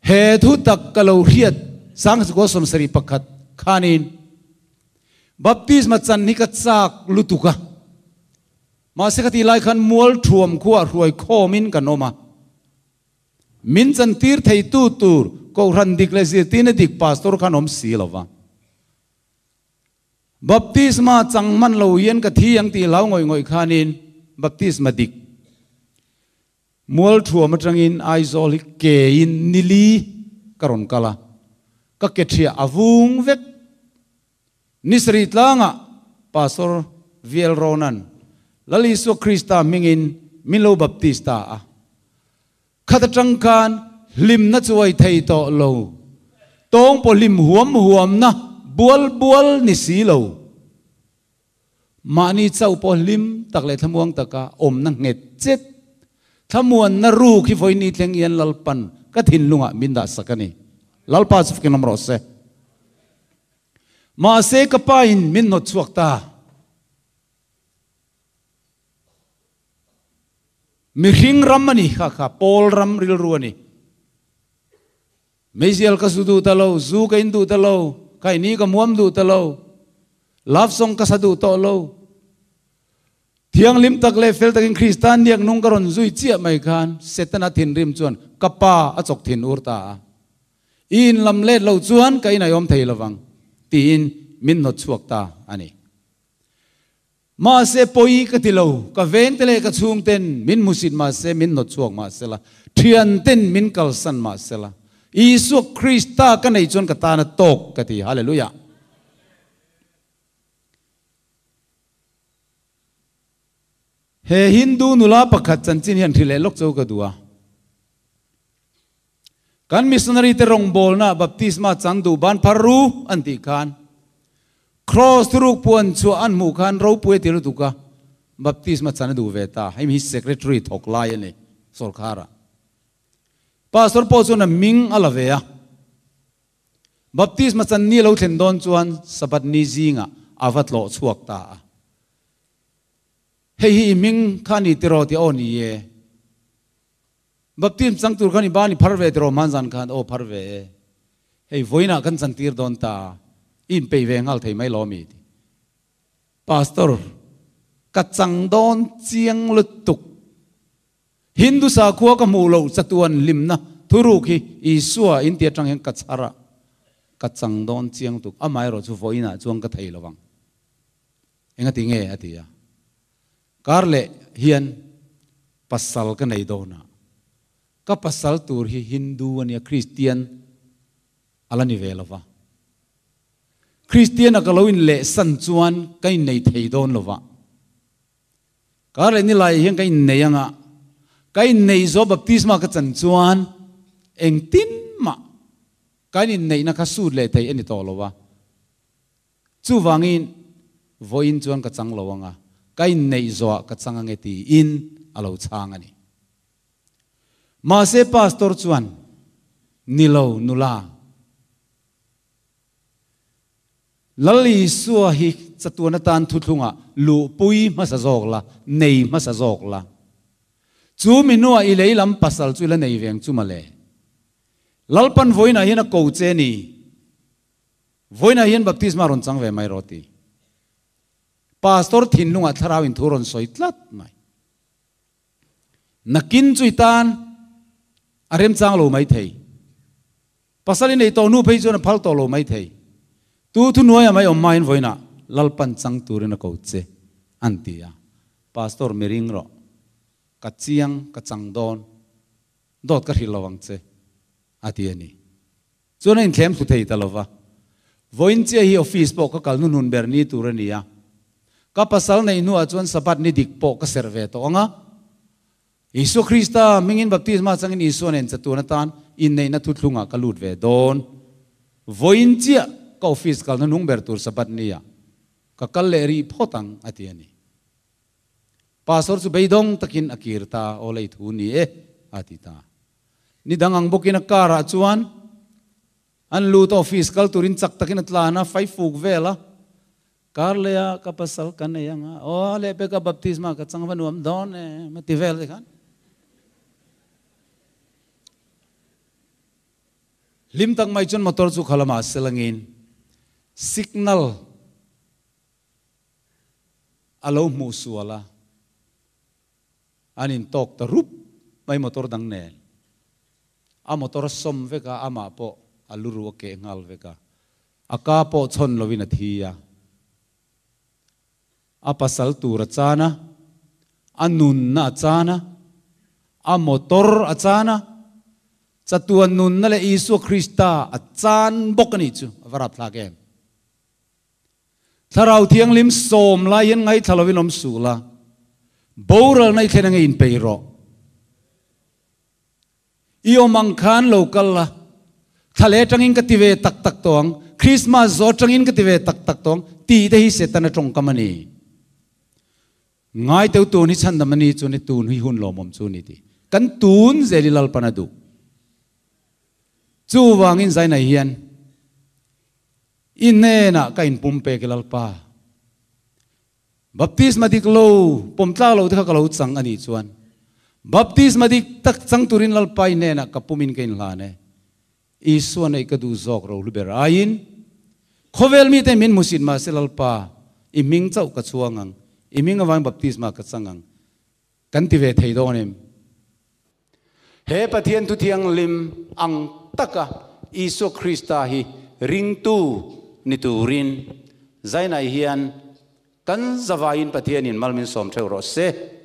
he thutak ka lo hriat Sangchukua 71 khanin baptisma chan hi ka chak lutuk a. Mahse ka tih lai khan mual thuam khuah hruai khawmin kan awm a. Min chantir theitu tur Kohhran dik leh zirtirna dik pastor khan awm si lo va. Baptisma chang hman lo hian ka thi ang tih hlau ngawih ngawih khanin baptisma dik mual thuam atangin Aizawl hi kein nili ka rawn kal a, ka ke thiah a vung vek. Ni sarih tlangah Pastor VL Ronan Lal Isua Krista hmingin min lo baptista a. Khat atang khan hlimna chuai thei tawh lo, tawng pawh hlim huam huamna bual bual ni si lo. Mahni chauh pawh hlim tak leh thlamuang taka awmna nghet chet, thlamuanna ruk hi vawiin thleng hian Lalpan ka thinlungah min dah sak a ni. Lalpa chu fakin awm rawh se. Mahse ka pain min hnawt chhuak ta. Mihring ram a ni kha kha Paul ram rilru a ni. Meizial ka zu duh ta lo, zu ka in duh ta lo, kaini ka muam duh ta lo, love song ka sa duh tawh lo. Thianghlim tak leh fel takin Krista niak nung ka rawn zui chiah mai khan Setana thinrim chuan ka pa a chawk thin ur ta a. I inlam let lo chuan ka inaiawm thei lovang tiin min hnawt chhuak ta a ni. Mahse pawi ka ti lo, ka vengte leh ka chhungten min hmusit mahse min hnawt chhuak mahsela, thianten min kalsan mahsela, Isua Krista ka nei chuan ka tan a tawk ka ti. Hallelujah! He Hindu nula pakhat chanchin hian hrilh leh lawk cho ka duh a. Kan missionary te rawngbawlna baptisma chang duh ban phar ru an tih khan Kraws thuruk puan chhuah an hmuh khan ropui a ti lutuk a, baptisma chan a duh ve ta. Hei hi secretary thawk lai a ni sawrkharah. Pastor pawh chuan a hming a la ve a. Baptisma chan ni a lo thlen dawn chuan Sabbath ni zingah a va tlawh chhuak ta a. Hei hi i hming kha a ni tiraw tih aw ni e. Baptism chang tur khan i ban i phar ve tiraw hmanzan khan aw phar ve e. Hei vawiinah kan chantir dawn ta, i inpeih ve nghal thei mai lo mi ti. Pastor, ka chang dawn chiang lutuk. Hindu sakhua ka hmuh loh chatuan hlimna thuruk hi Isua in ti atang hian ka chhar a, ka chang dawn chiang lutuk. Amaherawh chu vawiinah chuan ka thei lovang. Engati nge? a ti a. Kar leh hian. Pasal ka nei dawn a, ka pasal tur hi Hindu a nia, Kristian a la ni ve lo va. Kristian a ka lo inlehsan chuan ka innei thei dawn lo va. Kar leh nilai hian ka innei anga, ka innei zawh baptisma ka chan chuan engtin mah kan inneihna kha sut leh thei a ni tawh lo va. Chuvangin vawiin chuan ka chang lo anga, ka inneih zawhah ka chang ange tiin a lo chhang a ni. Mahse pastor chuan, Ni lo nula. Lal Isua hi chatuan atan thuthlungah luhpui hmasa zawk la, nei hmasa zawk la. Chu mi hnuah i lei lam pasal chu i la nei veng chu mawle. Lalpan vawiinah hian a ko che ni. Vawiinah hian baptisma rawn chang ve mai rawh ti. Pastor thinlungah thlarau in thu rawn sawi tlat mai. Nakin chu i tan a remchang lo mai thei. Pasal i nei tawh hnu phei chuan a phal tawh lo mai thei. Tu thuhnuaia mai awm hmain vawiinah Lalpan chang turin a ko che an ti a. Pastor mi ring rawh. Ka chiang ka chang dawn. Dawt ka hrilh lo ang che a ti a ni. Chuan a inthlem thlu thei ta lo va. Vawiin chiah hi office pawh ka kal hnuhnun ber ni tur a ni a. Ka pasal neih hnuah chuan Sabbath ni dik pawh ka serh ve tawh ang a. Isua Krista hmingin baptisma changin Isua nen chatuan atan inneihna thuthlungah ka lut ve dawn. Vawiin chiah ka office kal hnuhnung ber tur Sabbath nia ka kal leh rih phawt ang a ti a ni. Pastor chu beidawng takin a kir ta, Aw lei thu ni e a ti ta. Ni dang ang bawkin a car ah chuan an lut a, office kal turin chak takin a tlan a, fai fuk vel a, car leh a ka pasal ka nei anga, aw lehpek a baptisma ka chang va nuam dawn em a ti vel te khan. Hlim tak mai chuan motor chu kha lamah selangin signal a lo hmuh sual a. An intawk ta rup mai motor dang nen. A motor a sawm vek a, amah pawh a lu ru a keh nghal vek a. A ka pawh chhawn lovin a thi a. A pasal tur a chan a, a nunna a chan a, a motor a chan a, chatuan nunna leh Isua Krista a chan bawk a nih chu a va rapthlak em. Thlarau Thianghlim sawm lai hian ngaithla lovin awm suh la, boralna i thlen ange inpeih rawh. I awm ang khan lo kal la, thla leh atangin ka ti ve tak tak tawh ang, Christmas zawh atangin ka ti ve tak tak tawh ang tih te hi Setana tawngkam a ni. Ngai teu tun hi chhandam a ni chuan i tun hi hun lawmawm chu a ni tih kan tun zel i Lalpan a duh. Chuvangin Zainai hian I hnenah ka inpumpek i Lalpa. Baptisma dik lo, pawm tlak lo te kha ka lo chang a nih chuan, baptisma dik tak chang turin Lalpa i hnenah ka pumin ka inhlan e. Isua neih ka duh zawk ro hlu ber aiin, khawvel mite min hmusit mahse Lalpa, i hming chauh ka chhuang ang, i hming avangin baptisma ka chang ang. Kan ti ve thei dawn em? He Pathian Thuthianghlim ang taka Isua Krista hi ringtu ni turin Zainai hian kan zavaiin Pathianin mal min sawm theuh rawh se.